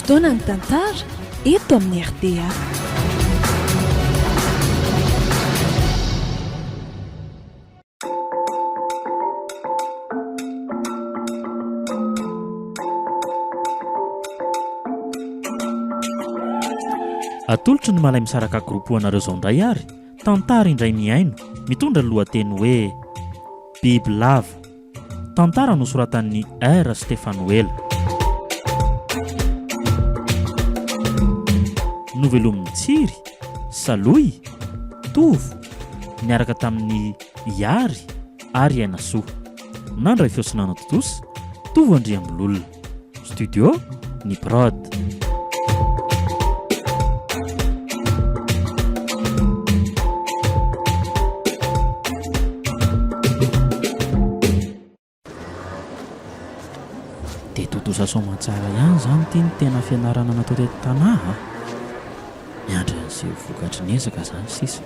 Fotoanan'ny tantara eto amin'ny rta. Atolotry ny Malay Misaraka Group ho anareo izao indray ary tantara indray mihaino mitondra ny lohateny hoe Bibilava. Tantara nosoratan'i R. Stefanoela. Novelomin'i Tsiry, Salohy, Tovo, niaraka tamin'i Ihary ary Ainasoa. Nandray feo sy nanatontosa, Tovo Andriambololona. Studio, Ny Prod. Dia tontosa soamantsara ihany izany ity ny tena fianarana natao teto Tanà a! Miandry an'izay ho vokatry ny ezaka izany sisa.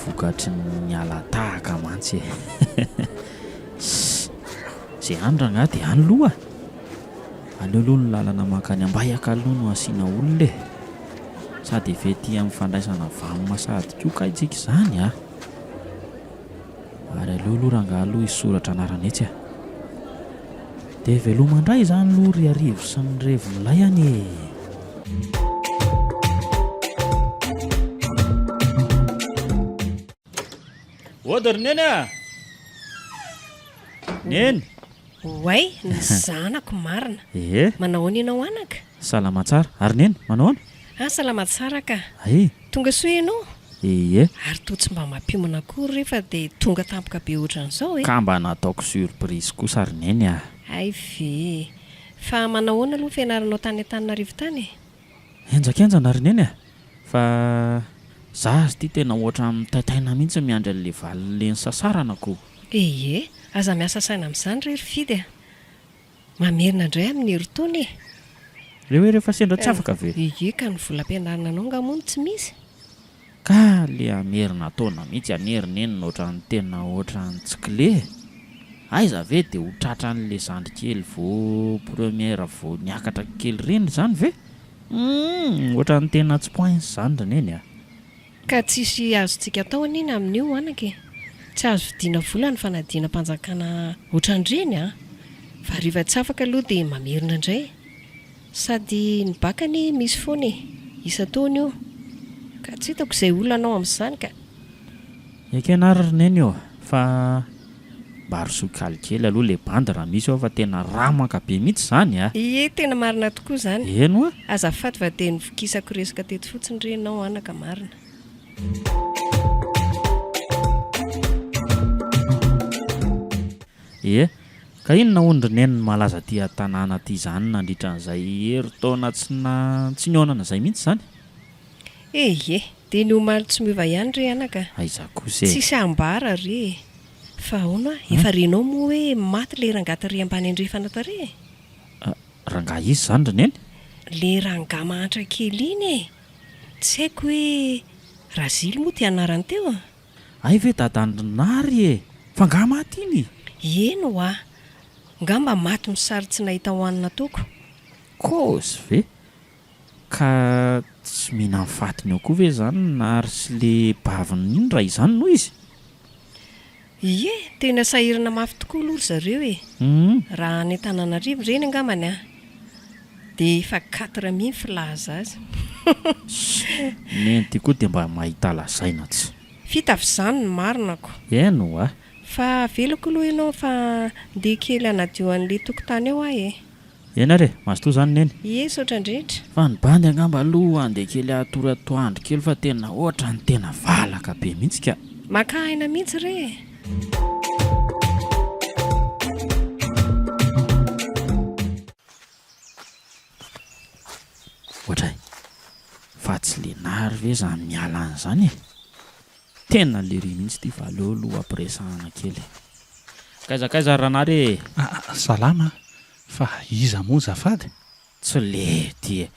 Vokatry ny hala-tahaka mantsy e! Sss! Izay any rangahy dia any loha a! Aleo aloha ny lalana mankany Ambahiaka aloha no asiana olona e! Sady efa ety amin'ny fandraisana vam sahady koa kay tsika izany a! Ary aleo aloha rangahy aloha hisoratra anarana etsy a! Dia veloma indray izany aloha ry Arivo sy ny revy milay any e! Ody ry Neny a! Neny! Oay, ny zanako marina. Ee. Manao ahoana ianao anaka? Salama tsara. Ary Neny, manao ahoana? Ah, salama tsara ka. Ay. Tonga soa ianao? Ee. Ary toa tsy mba mampiomana akory re fa dia tonga tampoka be ohatran'izao e. Ka mba nataoko surprise kosa ry Neny a. Hay ve. Fa manao ahoana aloha ny fianaranao tany Antananarivo tany e? Henjakenjana ry Neny a! Fa za aza ity tena ohatran'ny mitaitaina mihitsy miandry an'le valin'le nisasarana ko! Eie, aza miasa saina amin'izany re ry Fidy a! Mamerina indray amin'ny herintaona e! Le hoe rehefa sendra tsy afaka ve? Eie, ka ny volam-pianarana anao angaha moa no tsy misy? Ka le hamerina taona mihitsy anie ry Neny no ohatran'ny tena ohatran'ny tsy kle e! Aiza ve dia ho tratran'le zandrikely vao première vao niakatra kely ireny izany ve? Humm! Ohatran'ny tena tsy poince izany ry Neny a! Ka tsisy azontsika atao anie ny amin'io anaka e! Tsy azo vidiana vola ny fanadinam-panjakana ohatran'ireny an! Fa rehefa tsy afaka aloha dia mamerina indray. Sady ny bac anie misy foana e! Isan-taona io. Ka tsy hitako izay olana ao amin'izany ka! Ekena ary ry Neny ô! Fa mba arosoy kaly kely aloha le bandy raha misy ao fa tena ramaka be mihitsy izany a! Ie, tena marina tokoa izany. Eny oa! Azafady fa dia novokisako resaka teto fotsiny re ianao anaka marina. Ie, ka inona hono ry Neny no malaza aty an-tanàna aty izany nandritra an'izay herintaona tsy na tsy nihaonana izay mihitsy izany? Eie, dia ny omaly tsy miova ihany re anaka a! Aiza kosa e! Tsisy ambara re e! Fa ahoana hoa, efa renao moa hoe maty ilay rangahy tary ambany andrefana tary e? Rangahy iza izany ry Neny? Ilay rangahy mahantra kely iny e! Tsy haiko hoe Razily moa ity anarany teo a! Hay ve dadan'i Nary e! Fa angaha maty iny? Eny hoa! Ngamba maty mosary tsy nahita hohanina ataoko. Kôzy ve? Ka tsy mihinan'ny fatiny eo koa ve izany Nary sy le baviny iny raha izany no izy? Ie, tena sahirana mafy tokoa aloha ry zareo e! Raha any Antananarivo ireny angambany an! Dia efa quatre mille ny filaza azy. Ssy! Neny ity koa dia mba mahita lazaina tsy. F'hita avy izany ny marina ko. Eny oa! Fa avelako aloha ianao fa ndeha kely hanadio an'ilay tokotany ao aho e! Eny ary e! Mazotoa izany Neny. Ie, misaotra indrindra. Fa ny bandy angamba aloha andeha kely hatory atoandro kely fa tena ohatran'ny tena valaka be mihitsy ka. Maka aina mihitsy re e! Ohatray, fa tsy le Nary ve zany miala any zany e? Tena lery mihitsy ity fa aleo aloha ampiresahana kely. Kaiza kaiza ry Ranary e! Salama a! Fa iza moa zafady? Tsy lety e!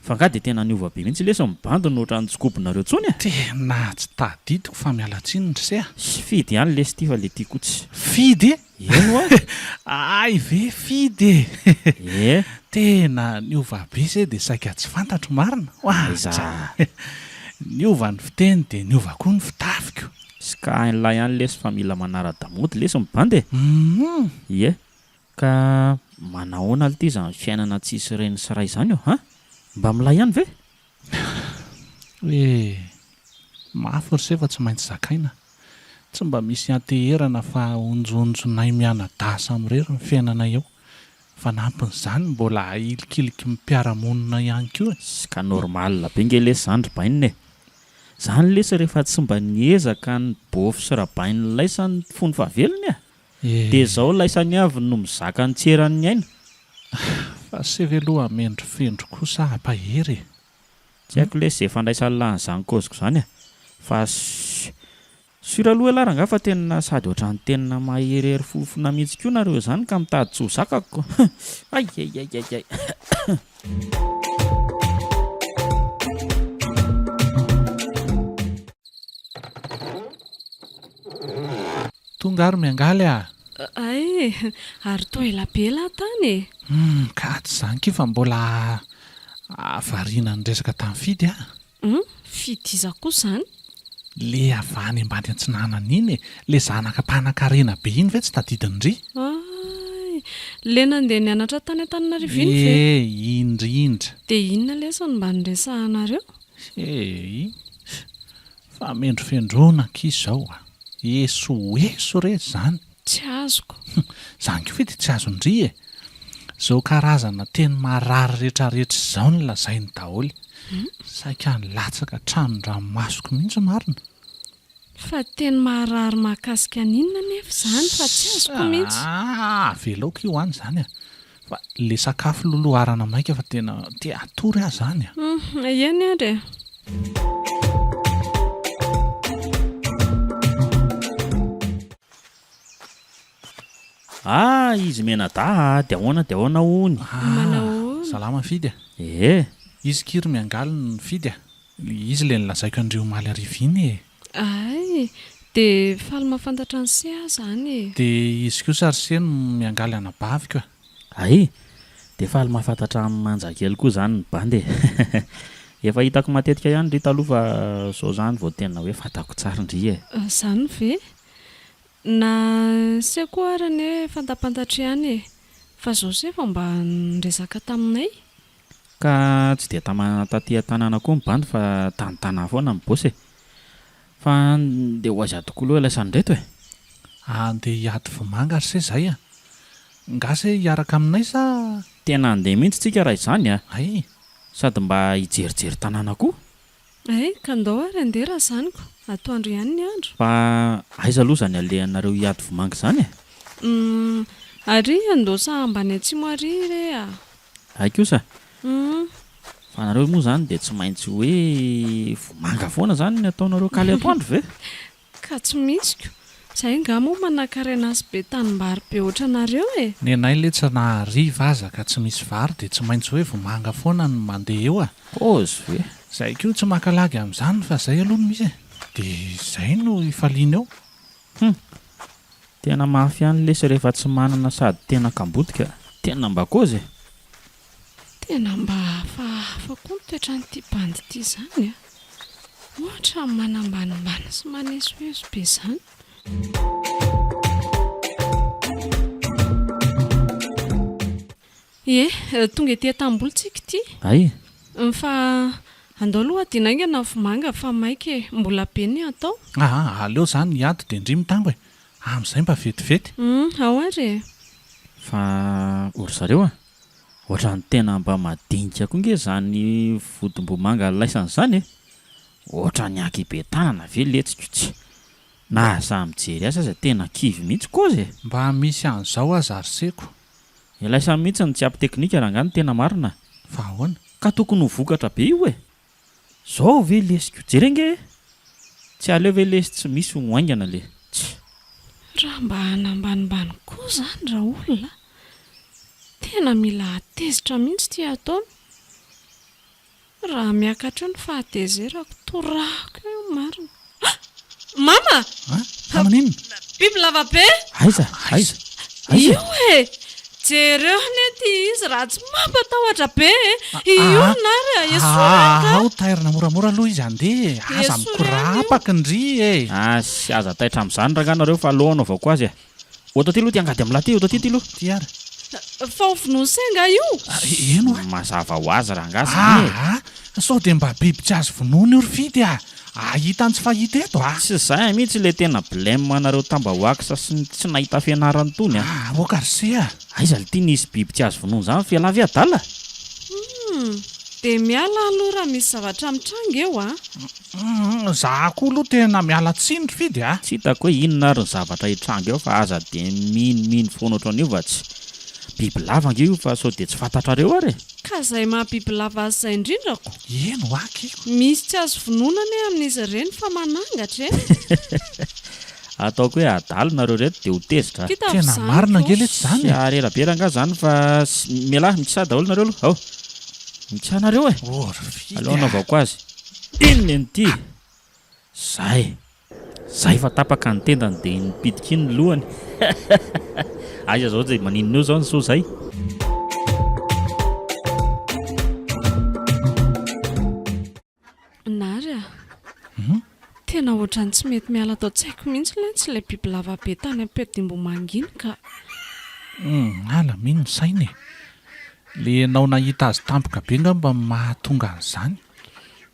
Fa nga dia tena niova be mihitsy lesy ny bandy no ohatran'ny tsy kobonareo tsony e! Tena tsy tadidiko fa miala tsiny ry se a! Sy Fidy ihany lesy ity fa le ty koa tsy. Fidy e! Eny hoa! Hay ve Fidy e! Ee! Tena niova be se dia saika tsy fantatro marina! Aiza! Niova ny fiteny dia niova koa ny fitafiko! Sy ka hain'lah ihany lesy fa mila manara-damaody lesy ny bandy e! Humm! Ie! Ka manahoana lty izany fiainana tsisy reny sy ray izany ô ha? Mba milay ihany ve? Eh! Mafy ry se fa tsy maintsy zakaina. Tsy mba misy ianteherana fa onjonjonay mianadahy samirery ny fiainanay eo. Fanampin'izany mbola ahilikiliky ny mpiara-monina ihany koa e! Ka normal be nge lesy zany ry bainina e! Zany lesy rehefa tsy mba niezaka ny bôfy sy rabain'ny laisany fony fahavelony e! Dia zao laisany avy no mizaka ny tsy eran'ny aina. Fa se ve aloha mendrofendro kosa hampahery e? Tsy haiko lesy ze fandraisan'lah an'izany kôziko zany e! Fa sur aloha elah rangah fa tena sady ohatran'ny tena maherihery fofona mihitsy koa nareo zany ka mitady tsy ho zakako Aiaiaiaiai. Tonga ary miangaly ah! Hay e! Ary toa ela be lah tany e! Humm, ka tsy izany kia fa mbola variana niresaka tamin'i Fidy ah! Humm, Fidy iza koa izany? Le avy any ambany atsinanana iny e! Le zanaka mpanankarena be iny ve tsy tadidin-dry? Hay! Le nandeha nianatra tany Antananarivo iny ve? Ie, indrindra! Dia inona lesy no mba niresahanareo? He! Fa mendrofendrona akia izao a! Esoeso re izany! Tsy azoko. Hum, izany koa ve dia tsy azon-dry e! Izao karazana teny marary retraretra izao no lazainy daholo. Saika nilatsaka hatramin-dranomasoko mihitsy marina. Fa teny maharary mahakasika an'inona anefa izany fa tsy azoko mihitsy. Aa, avelao ko io any izany a! Fa le sakafo loloharana maika fa tena te hatory aho zany a! Hum, eny ary e! Ah, izy mianadahy ah, dia ahoana dia ahoana hono? Manahoana? Ah, salama Fidy a! Ee. Izy ky ry miangaly ny Fidy a! Izy le nolazaiko an-dry omaly hariva iny e! Hay! Dia faly mahafantatra an'i Se aho izany e! Dia izy kosa ry Se no miangaly anabaviko a! Hay! Dia faly mahafantatra an'i Manja kely koa izany ny bandy e! Efa hitako matetika ihany ndry taloha fa izao izany vao tena hoe fantako tsara ndry e! Izany ve? Na Se koa ary anie fantapantatro ihany e! Fa izao Se vao mba niresaka taminay. Ka tsy dia tamana taty an-tanàna koa ny bandy fa tany Tana foana ny boss e! Fa ndeha ho aiza tokoa aloha ilay isan'ireto e? Andeha hiady vomanga ry se zay a! Nga se hiaraka aminay sa? Tena handeha mihitsy tsika raha izany a! Hay! Sady mba hijerijery tanàna koa. Hay, ka ndao ary handeha raha izany ko! Atoandro ihany ny andro. Fa aiza aloha izany alehanareo hiady vomanga izany e? Humm, ary andosa ambany atsimo ary re a! Hay kosa! Humm. Fa nareo moa izany dia tsy maintsy hoe vomanga foana izany ny ataonareo kaly atoandro ve? Ka tsy misy ko! Zay nga moa manakarena sy be tanimbary be otranareo e! Nenay letsy na hariva aza ka tsy misy vary dia tsy maintsy hoe vomanga foana no mandeha eo a! Pause ve? Zay koa tsy maka lagy amin'izany fa zay aloha no misy e! Dia zay no ifaliana eo. Hum! Tena mafy ihany lesy rehefa tsy manana sady tena kamboty ka! Tena mba kôzy e! Tena mba hafahafa koa ny toetran'ity bandy ity izany a! Ohatran'ny manambanimbany sy manesoeso be izany. Ie, tonga ety an-tanimboly tsika ity. Hay! Fa andao aloha hadiana haingana ny vomanga fa maika e, mbola be ny hatao. Aa, aleo izany hiady dia ndry mitango e! Amin'izay mba vetivety. Hum, ao ary e! Fa o ry zareo a! Ohatran'ny tena mba madinika koa nge zany vodim-bomanga laisany zany e! Ohatran'ny ankibe tanana ve letsiko tsy na za mijery azy aza tena kivy mihitsy kozy e! Mba misy an'izao aza ry seko. Ilaisany mihitsy ny tsy ampy teknika rangahy no tena marina. Fa ahoana? Ka tokony ho vokatra be io e! Zao ve lesy ko jere nge e! Tsy aleo ve lesy tsy misy ho haingana le tsy. Raha mba hanambanimbany koa zany raolona a! Tena mila hatezitra mihitsy ity ataony. Raha miakatra eo ny fahatezerako, torahako eo io marina. Mama! An? Fa maninona? Biby lava be! Aiza? Aiza? Aiza? Io e! Jereo anie ity izy raha tsy mampatahotra be e! Io Nary a! Esory any ka! Ao tairina moramora aloha izy handeha e! Aza mikorapaka ndry e! Asy, aza taitra amin'izany rangahy nareo fa aleo hanaovako azy e! Oto aty aloha ty angady amin'lah ty, oto aty ty aloha. Ty ary. Fa ho vonoin'i se angaha io? Eny oa. Mazava ho azy rangaha zany e. Aa! Sao dia mba biby tsy azo vonoina io ry Fidy a! Ahita ny tsy fahita eto a! Tsy zay mihitsy ilay tena blème anareo tambahoaksa sy ny tsy nahita fianarana itony a! Aa! Aoka ry se a! Aiza lty nisy biby tsy azo vonoina zany f'ialahy ve adala? Humm! Dia miala aho aloha raha misy zavatra mitranga eo a! Humm! Za koa aloha tena miala tsiny ry Fidy a! Tsy hitako hoe inona ary ny zavatra hitranga eo fa aza dia minomino foana ohatran'io fa tsy bibilava ange io fa sao dia tsy fantatrareo ary e! Ka izay maha bibilava azy izay indrindra ko! Eny hoa kiko! Misy tsy azo vonoina anie amin'izy ireny fa manangatra e! Ataoko hoe adala nareo reto dia ho tezitra a! Kitapy Tena izany marina ko! ange letsy izany Tsy e! ary ela be rangaha izany fa mialà mikisà daholo nareo aloha, ao! Mikisà nareo e! Oh ry Fidy Aleo a! hanaovako azy. Inona ity? Zay! Zay fa tapaka ny tendany dia iny mipitika iny ny lohany. Aiza zao dia maninona eo zao ny soa zay? Nary a! Tena ohatran'ny tsy mety miala ato an-tsaiko mihitsy letsy ilay bibilava be tany Ampiadimbomanga iny ka. Humm, ala mino ny saina e! Le ianao nahita azy tampoka be ngamba no mahatonga an'izany.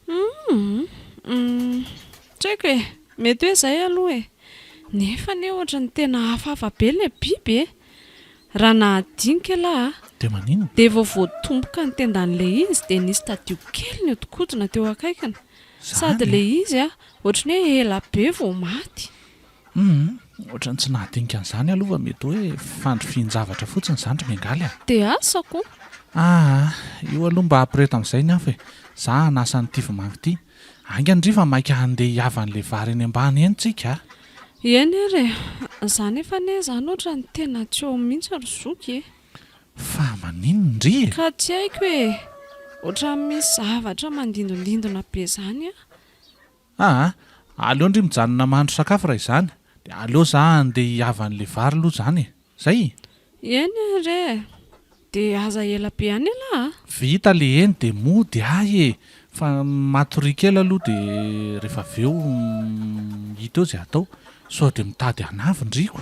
Humm, tsy haiko e! Mety hoe izay aloha e! Nefa anie ohatran'ny tena hafahafa be ilay biby e! Raha nahadinika ialahy a! Dia maninona? Dia vao voatomboka ny tendan'ilay izy dia nisy tadio kely nihodinkodina teo akaikiny. Sady ilay izy a, ohatran'ny hoe ela be vao maty. Humm, ohatran'ny tsy nahadinika an'izany aloha fa mety hoe fandrifian-javatra fotsiny izany ry Miangaly a! Dia asa ko! Aa, io aloha mba ampireto amin'izay ny afo e! Za hanasa an'ity vomanga ity. Haingana ndry fa maika handeha hiava an'ilay vary eny ambany eny tsika a! Eny ary e! Za nefa anie izany ohatran'ny tena tsy eo mihitsy ry zoky e! Fa maninona ndry e? Ka tsy haiko e! Ohatran'ny misy zavatra mandindondindona be izany an! Aa, aleo ndry mijanona mahandro sakafo raha izany, dia aleo za handeha hiava an'le vary aloha izany e! Zay? Eny re e! Dia aza ela be any ialahy a! Vita le eny dia mody ahy e! Fa matoria kely aloha dia rehefa avy eo hita eo izay atao, sao dia mitady hanavy ndry ko!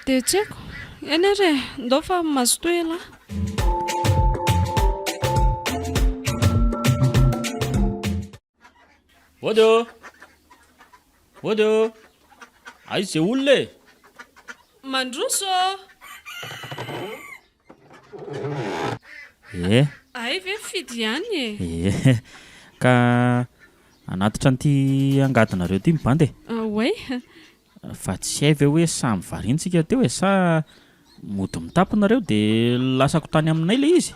Dia tsy haiko. Eny ary e, ndao fa mazotoa ialahy. Mody ô! Mody ô! Aiza izay olona e? Mandroso ô! Eh! Hay ve Fidy ihany e? Eh! Ka hanatitra an'ity angadinareo ity ny bandy e? Oay! Fa tsy hay ve hoe samy variana tsika teo e sa mody mitapy nareo de lasako tany aminay le izy?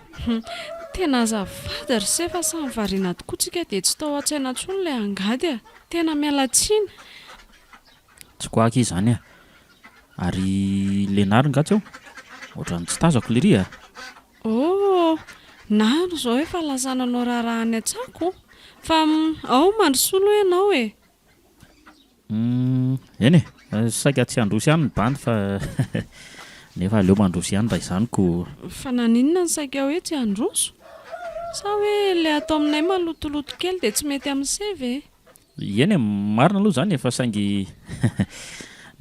Tena azafady ry se fa samy variana tokoa tsika dia tsy tao an-tsaina intsony ilay angady a! Tena miala tsiny. Tsy ko aky izany a! Ary le Nary nga tsy ao? Ohatran'ny tsy tazako lery a! Oh! Nary izao efa lasa nanao raharaha any an-tsako fa ao mandrosoa aloha ianao e! Humm, eny e, saika tsy handroso ihany ny bandy fa nefa aleo mandroso ihany raha izany ko. Fa naninona no saika hoe tsy handroso? Sa hoe ilay ato aminay malotoloto kely dia tsy mety amin'ny se ve? Eny e, marina aloha izany e, fa saingy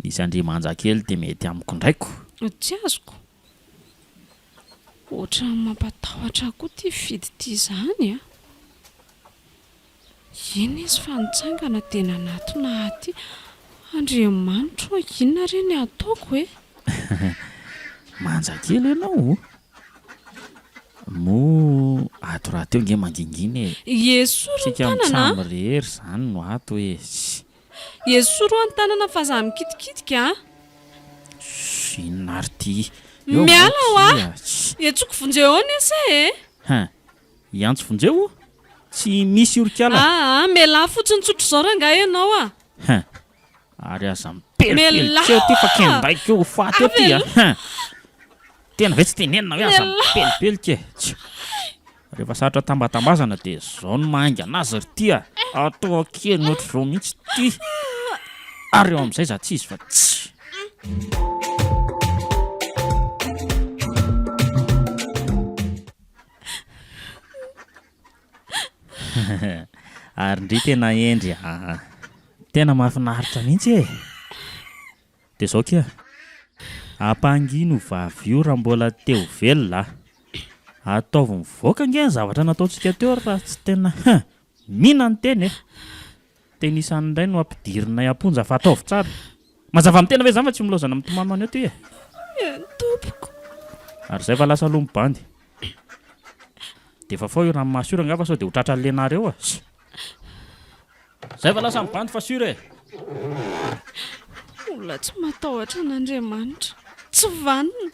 nisy andriamanja kely dia mety amiko indray ko. Tsy azoko. Ohatran'ny mampatahotra ahy koa ity fidy ity izany a! Iny izy fa nitsangana dia nanatona ahy aty. Andriamanitro ô, inona re ny hataoko e? Manja kely ianao o! Moa ato rahateo nge mangingina e! Esory ny Tsika tanana a! mitsam-rery izany no ato e! Esory hoa ny tanana fa za mikitikitika a! Shh, inona ary ity? Eo Miala hoa! hoa! Etsoko vonjeo ao ny ese e! Hein! Hiantso vonjeo o! Tsy misy io ry kala! Aa, mialà fotsiny tsotr'izao rangahy ianao a! Hein! Ary aza mipelipelika eo ty fa kendaiko eo ho faty eo ty a! Hein! Tena ve tsy tenenina hoe aza mipelipelika e! Tsia! Rehefa sarotra tambatambazana dia zao no mahaingana azy ry ty a! Atao an-keriny ohatr'izao mihitsy ty! Ary eo amin'izay za tsy izy fa tsy. Ary ndry tena hendry a! Tena mahafinaritra mihitsy e! Dia zao kia, ampangino io vavy io raha mbola te ho velona a! Ataovy mivoaka ange ny zavatra nataontsika teo ry raha tsy tena hein! Mina ny teny e! Teny isany indray no ampidirinay am-ponja fa ataovy tsara! Mazava amin'ny tena ve izany fa tsy milaozana mitomany maneho ty e! Eny tompoko. Ary izay fa lasa aloha ny bandy. Dia fafao io ranomaso io rangahy fa sao dia ho tratran'ny lenareo a! Zay fa lasa ny bandy fa sur e! Olona tsy matahotra an'Andriamanitra, tsy vanona.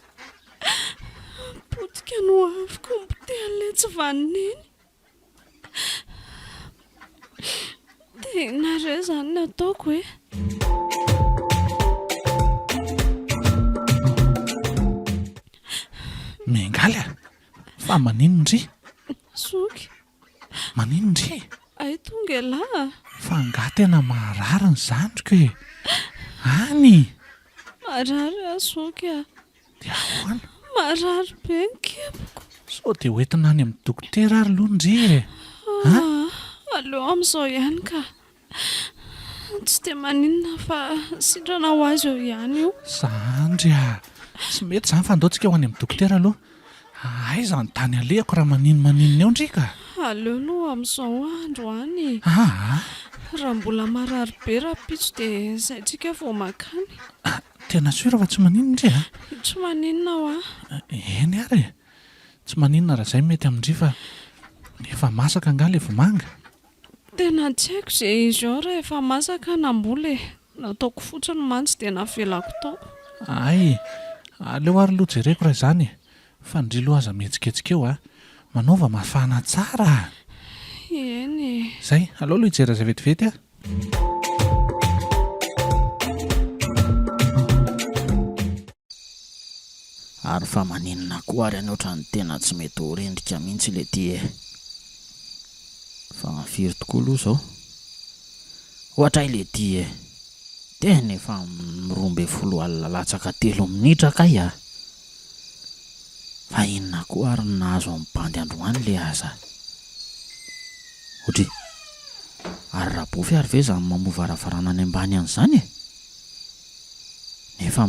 Potika no avy ko mipotehan'ilay tsy vanona iny. Dia inona re izany no ataoko e? Miangaly a! Fa maninona ndry? Zoky. Maninona ndry e? Hay tonga elah a! Fa angaha tena maharary ny zandriko e? Any! Marary aho zoky a! Dia ahoana? Marary be ny kiboko. Sao dia hoentina any amin'ny dokotera ary aloha ndry e? Ah, aleo amin'izao ihany ka. Tsy dia maninona fa sitrana ho azy eo ihany io. Zandry a! Tsy mety izany fa andao tsika ho any amin'ny dokotera aloha. Aiza ny tany alehako raha maninomaninona eo ndry ka? Aleo aloha amin'izao androany e. Aa! Raha mbola marary be rahampitso dia izay tsika vao mankany. Tena sûr fa tsy maninona ndry a? Tsy maninona hoa. Eny ary e! Tsy maninona raha izay mety amin-dry fa efa masaka angaha ilay vomanga? Tena tsy haiko izay izy ao raha efa masaka na mbola e! Nataoko fotsiny mantsy dia navelako tao. Hay! Aleo ary aloha jereko raha izany e! Fa ndry aloha aza mihetsiketsika eo a! Manaova mafana tsara a! Eny e! Izay, aleo aloha hijery azy vetivety aho. Ary fa maninona koa ary any ohatran'ny tena tsy mety ho rendrika mihitsy le ty e! Fa firy tokoa aloha izao? Ohatray le ty e! Tena efa 12 alina latsaka telo minitra kay a! Fa inona koa ary no nahazo an'i bandy androany le aza? Odry! Ary Rabofy ary ve izany mamoha varavarana any ambany any izany e? Nefa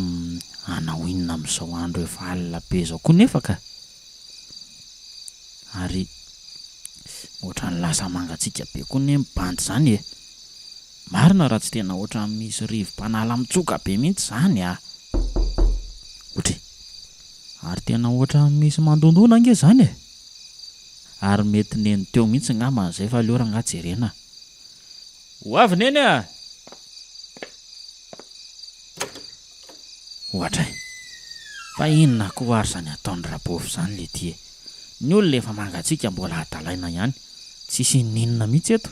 hanao inona amin'izao andro efa alina be izao koa nefa ka! Ary ohatran'ny lasa mangatsiaka be koa anie ny bandy izany e! Marina raha tsy tena ohatran'ny misy rivo-panala mitsoka be mihitsy izany a! Ohatry! Ary tena ohatran'ny misy mandondona ange izany e! Ary mety neny teo mihitsy ngamba izay fa aleo rangaha jerena. Ho avy neny a! Ohatray. Fa inona koa ary izany ataon'i Rabôvy izany letia e! Ny olona efa mangatsiaka mbola adalaina ihany, tsisy inoninona mihitsy eto.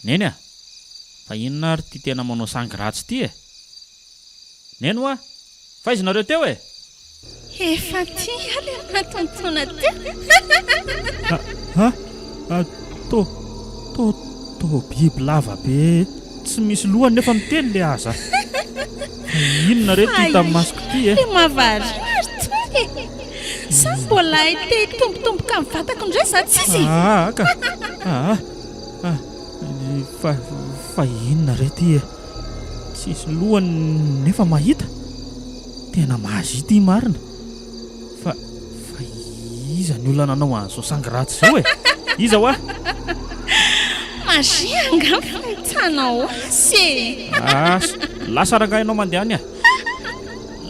Neny a! Fa inona ary ity tena manao sangy ratsy ity e? Neny hoa! Faiza nareo teo e? Efa aty aho le natontona teo. Ha ha to to to biby lava be tsy misy lohany nefa miteny le aza. Fa inona re ty hita masoko ty e? Le mahavariana ry Toky e. Sa mbola te hitombotomboka amin'ny vatako indray za tsisy e? Aa ka. Aa ah fa fa inona re ty e? Tsisy lohany nefa mahita? Tena magie ity marina. Fa fa iza ny olona nanao an'izao sangy ratsy izao e? Iza hoa? Magie angaha ny fahitanao azy e? Asa, lasa rangahy ianao mandeha any a!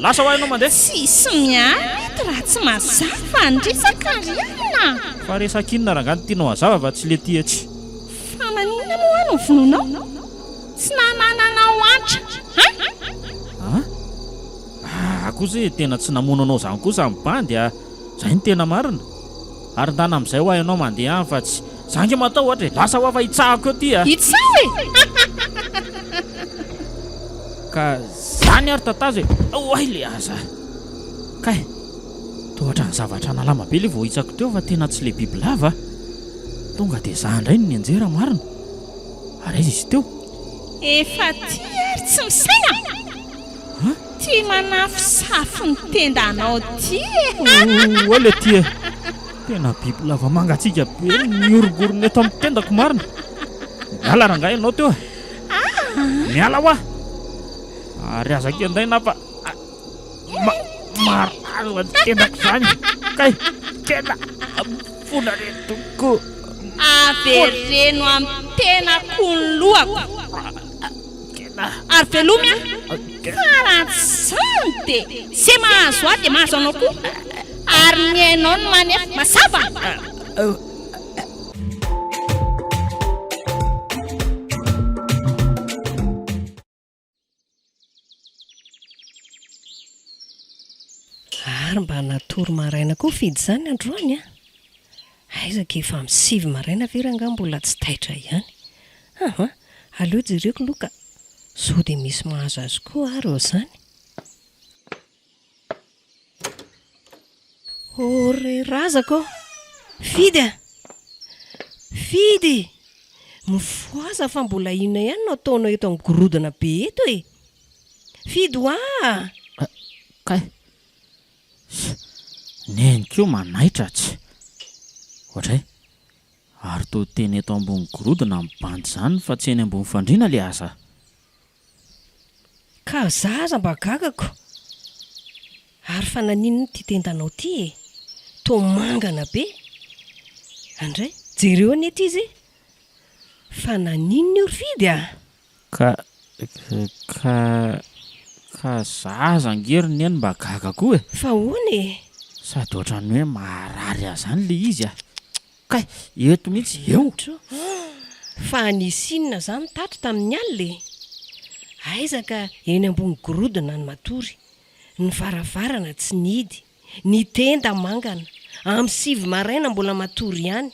Lasa hoa ianao mandeha! Tsisy miala eto raha tsy mazava ny resaka ry anona a! Fa resaka inona rangahy no tianao hazava fa tsy le ty etsy? Fa maninona moa aho no vonoinao? Tsy nanananao antra an! An? Ah kosa e, tena tsy namono anao zany kosa ny bandy a! Zay no tena marina. Ary ndana amizay hoa ianao mandeha any fa tsy za nge matahotra e! Lasa hoa fa hitsahako eo ty a! Hitsaho e! Ka zany ary tatazo e! Oay le aza! Kay! Toa ohatran'ny zavatra nalama be ilay vao hitsako teo fa tena tsy ilay bibilava a! Tonga dia za indray no nianjera marina. Ary aiza izy teo? Efa tia ary tsy misaina a! Tia manafosafo ny tendanao ty e! Oa le ty e! Tena bibilava mangatsiaka be no mihorongorona eto amin'ny tendako marina. Miala rangahy ianao teo e! Miala hoa! Ary aza kendaina fa. Ma marary ny tendako izany. Kay, tena mifona re tompoko. Avereno amin'ny tenako ny lohako. Ary velomy aho. Fa raha tsy izany dia izay mahazo ahy dia mahazo anao koa. Ary ny ainao no manefa. Mazava? Ary mba natory maraina koa Fidy izany androany an! Aiza ka efa amin'ny sivy maraina ve rangahy mbola tsy taitra ihany? Aa! Aleo jereko aloha ka! Sao dia misy mahazo azy koa ary eo izany? O ry razako ô! Fidy a! Fidy! Mifohaza fa mbola inona ihany no ataonao eto amin'ny gorodona be eto e! Fidy hoa! Kay! Neny koa manaitra tsy! Oadray! Ary toa teny eto ambony gorodona ny bandy izany fa tsy eny ambony fandriana le aza! Ka za aza mba gaga ko! Ary fa naninona ity tendanao ity e? Toa mangana be! Andray, jereo anie ity izy e! Fa naninona io ry Fidy a? Ka, ka, ka za aza ange ry Neny mba gaga koa e! Fa ahoana e? Sady ohatran'ny hoe maharary ahy izany ilay izy a! Kay! Eto mihitsy, eo! Fa nisy inona izany tato tamin'ny alina e? Aiza ka eny ambony gorodona ny matory, ny varavarana tsy nihidy, ny tenda mangana, amin'ny sivy maraina mbola matory ihany.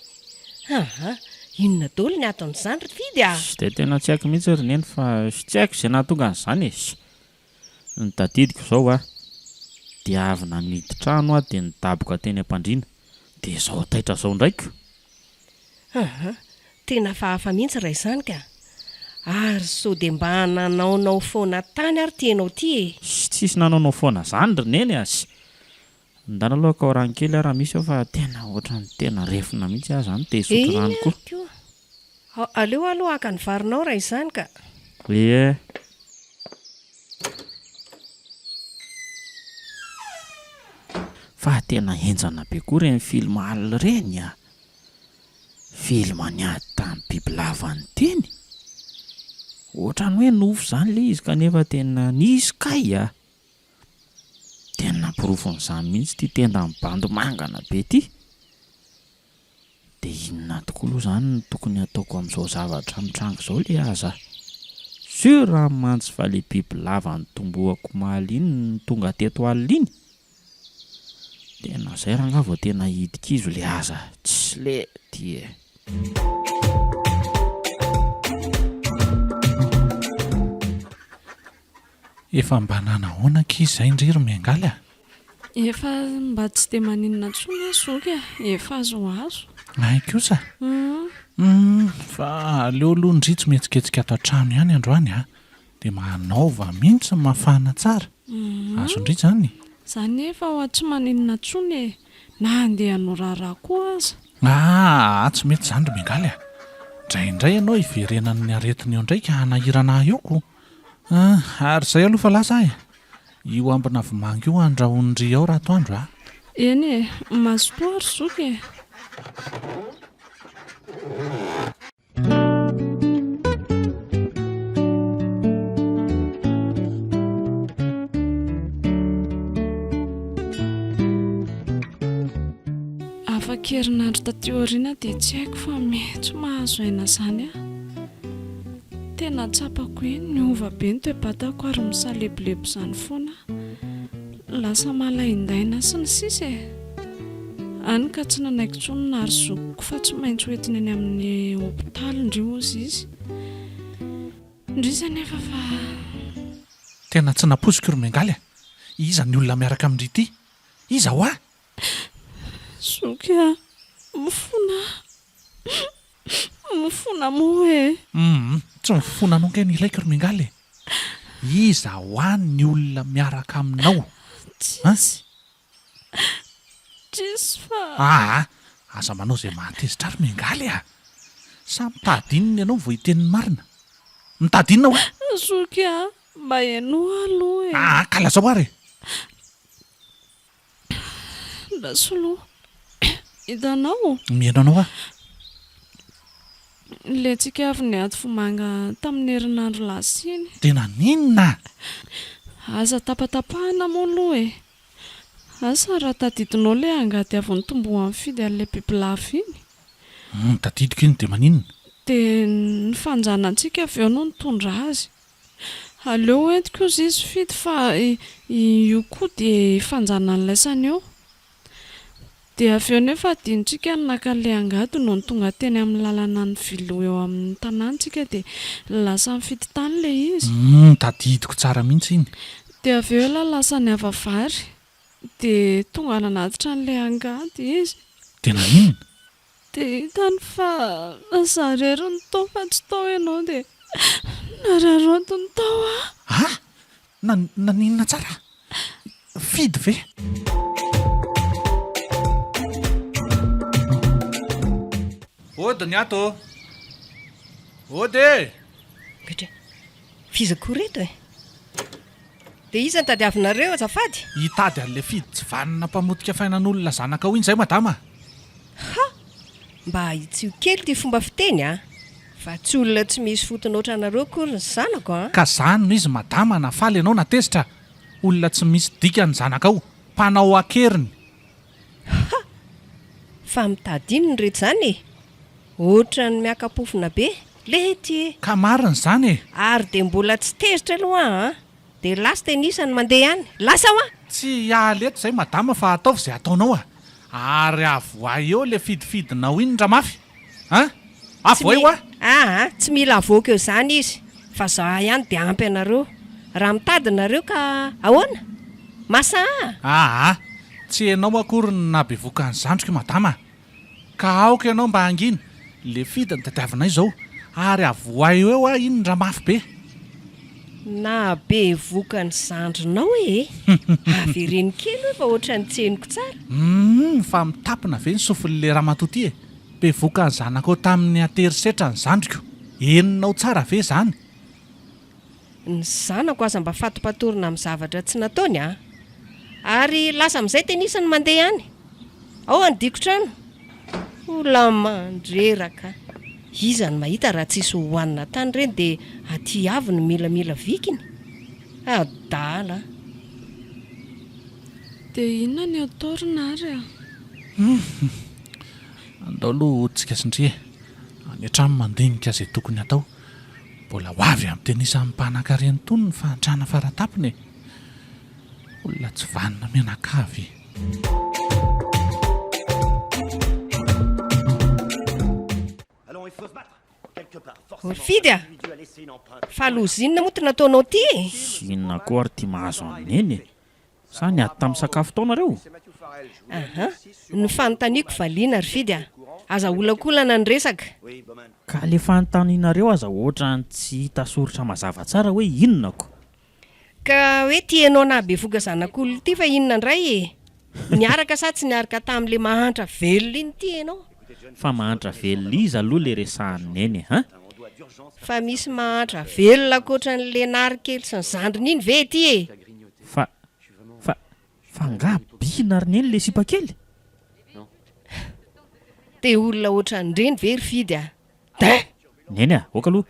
Aa! Inona daholo ny aton'izany ry Fidy a? Tsy dia tena tsy haiko mihitsy ry Neny fa tsy haiko izay nahatonga an'izany e! Ny tadidiko izao a, dia avy nanidy trano aho dia nidaboka teny am-pandriana, dia izao taitra izao indray ko! Aa, tena hafahafa mihitsy raha izany ka! Ary sao dia mba nanaonao foana tany ary ity ianao ity e? Sy tsisy nanaonao foana izany ry Neny a! Sy. Ndana aloha akao rano kely aho raha misy ao fa tena ohatran'ny tena refona mihitsy aho izany te hisotro Eny rano ary koa. koa. Aleo aloha haka ny varinao raha izany ka. Ie. Fa tena henjana be koa ireny film alina ireny a! Film niady tamin'ny bibilava niteny? Ohatran'ny hoe nofy izany ilay izy kanefa tena nisy kay a! Tena porofon'izany mihitsy ity tendan'ny bandy mangana be ity. Dia inona tokoa aloha izany no tokony hataoko amin'izao zavatra mitranga izao le aza? Sur aho mantsy fa le bibilava nitomboako omaly iny no tonga teto alina iny? Tena zay rangaha vao tena hidi-kizo le aza, tsy lety e! Efa mba nanahoana akia izay ndry ry Miangaly a? Efa mba tsy dia maninona intsony aho zoky a, efa azoazo. Hay kosa? Humm, fa aleo aloha ndry tsy mihetsiketsika ato an-trano ihany androany a, dia manaova mihitsy ny mafana tsara. Azon-dry izany? Za nefa hoa tsy maninona intsony e, na handeha hanao raharaha koa aza. Aa tsy mety izany ry Miangaly a! Indraindray ianao hiverenan'ny aretina eo indray ka hanahirana ahy eo ko! Ah, ary izay aloha fa lasa aho e! Io ambina vomanga io andrahoin-dry ao ratoandro a! Eny e, mazotoa ry zoky e! Afaka herinandro taty aoriana dia tsy haiko fa miha-tsy mahazo aina izany aho. Tena tsapako hoe niova be ny toe-batako ary misalebolebo izany foana aho. Lasa malaindaina sy ny sisa e! Hany ka tsy nanaiky intsony nary zokiko fa tsy maintsy ho entiny any amin'ny hopitaly ndry hozy izy. Indrisy anefa fa. Tena tsy nampoiziko ry Miangaly a! Iza ny olona miaraka amin-dry ity? Iza hoa? Zoky a! Mifona aho. Mifona moa e! Humm, tsy mifona anao ange ny ilaiko ry Miangaly e! Iza hoa ny olona miaraka aminao? An? Tsisy. Tsisy fa. Aa! Aza manao izay mahatezitra ahy ry Miangaly a! Sa mitady inona ianao vao hiteny ny marina? Mitady inona hoa? Zoky a! Mba henoa aloha e! Aa! Ka lazao ary e! Rasolo, hitanao? Mihaino anao aho. Ilay tsika avy niady vomanga tamin'ny herinandro lasa iny. Dia naninona? Aza tapatapahina moa aloha e! Asa raha tadidinao ilay angady avy nitomboan'i Fidy an'ilay bibilava iny? Hum, tadidiko iny, dia maninona? Dia ny fanjanantsika avy eo no nitondra azy. Aleo entiko ozy izy Fidy fa io koa dia ifanjanan'laisany eo. Dia avy eo nefa adinontsika ny naka an'ilay angady nony tonga teny amin'ny lalana nivily ho eo amin'ny tanàna tsika dia lasa nifidy tany ilay izy. Humm tadidiko tsara mihitsy iny. Dia avy eo elah lasa niava vary dia tonga nanatitra an'ilay angady izy. Dia naninona? Dia hitany fa za irery no tao fa tsy tao ianao dia nararaotiny tao aho. Ah! Na, naninona tsara? Fidy ve? Ody ny ato ô! Ody e! Gatra, f'iza koa reto e? Dia iza no tadiavinareo azafady? Hitady an'ilay Fidy tsy vanona mpamotika fainan'olona zanakao iny izay madama a! Ha! Mba ahitsio kely ity fomba fiteny a! Fa tsy olona tsy misy fotony ohatranareo akory ny zanako a! Ka zany no izy madama na faly ianao na tezitra, olona tsy misy dikany ny zanakao, mpanao ankeriny. Ha! Fa mitady inona ireto izany e? Ohatran'ny miaka-pofona be, lety e! Ka marina izany e! Ary dia mbola tsy tezitra aloha aho an! Dia lasa tenisa ny mandeha any! Lasa hoa! Tsy hiala eto izay madama fa ataovy izay ataonao a! Ary avoahy eo ilay fidifidinao iny ramafy a! Avoahy hoa! Aa! Tsy mila avoaka eo izany izy fa za ihany dia ampy anareo. Raha mitady nareo ka ahoana? Masaha! Aa! Tsy ianao akory no nahabevoka ny zandriko madama a! Ka aoka ianao mba hangina, le fidy no tadiavinay izao, ary avoahy eo aho iny raha mafy be. Nahabevoka ny zandrinao ee! Avereno kely hoe fa ohatran'ny tsy henoko tsara. Humm fa mitapina ve ny sofin'le ramatoa ty e! Bevoka ny zanakao tamin'ny aterisetra ny zandriko, henonao tsara ve zany? Ny zanako aza mba fatopatorina amin'ny zavatra tsy nataony a! Ary lasa amin'izay tenisa no mandeha any. Ao handiako trano. Olona mandreraka. Iza no mahita raha tsisy hohanina tany ireny dia aty avy no milamila vikiny? Adala a! Dia inona ny atao ry Nary a? Humm. Andao aloha tsika sy ndry e. Any an-trano mandinika izay tokony hatao. Mbola ho avy amin'ny tenisan'ny mpanan-karena itony ny fahantrana faratapony e! Olona tsy vanona mianakavy. Ry Fidy a! Fa loza inona moa ty nataonao ty e? Inona koa ary ty mahazo an'i Neny e? Sa niady tamin'ny sakafo tao nareo? Aha, ny fanontaniako valiana ry Fidy a! Aza aholakolana ny resaka. Ka le fanontanianareo aza ohatran'ny tsy hita soritra mazava tsara hoe inona ko? Ka hoe ty enao nahabevoka zanak'olona ity fa inona indray e? Niaraka sa tsy niarka tamin'le mahantra velona iny ty enao? Fa mahantra velona iza aloha le resahan'i Neny e? Hein? Fa misy mahantra velona ankoatran'le Nary kely sy ny zandriny iny ve ety e? Fa, fa, fa angaha bina ry Neny le sipa kely? Te olona ohatran'ireny ve ry Fidy a? Dain! Neny a, ok aloha,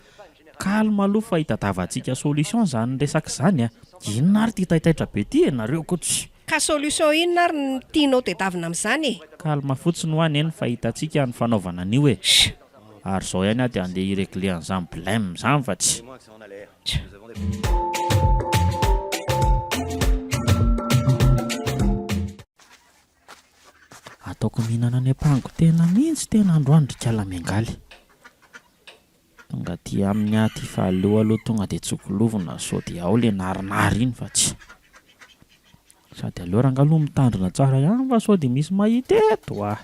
calme aloha fa hitadavantsika solution zany resaka izany a! Inona ary ity taitaitra be ity e, nareo koa tsy. Ka solution inona ary no tianao tedavina amin'izany e? Calme fotsiny hoa Neny fa hitantsika ny fanaovana an'io e! Ary zao ihany aho dia andeha hi-regler an'izany blem zany fa tsy. Ataoko mihinana any am-pango tena mihitsy tena androany ry kala miangaly. Tonga aty aminy aho aty fa aleo aloha tonga dia tsokolovinà sao dia ao le narinary iny fa tsy. Sady aleo rangahy aloha mitandrina tsara ihany fa sao dia misy mahita eto ah.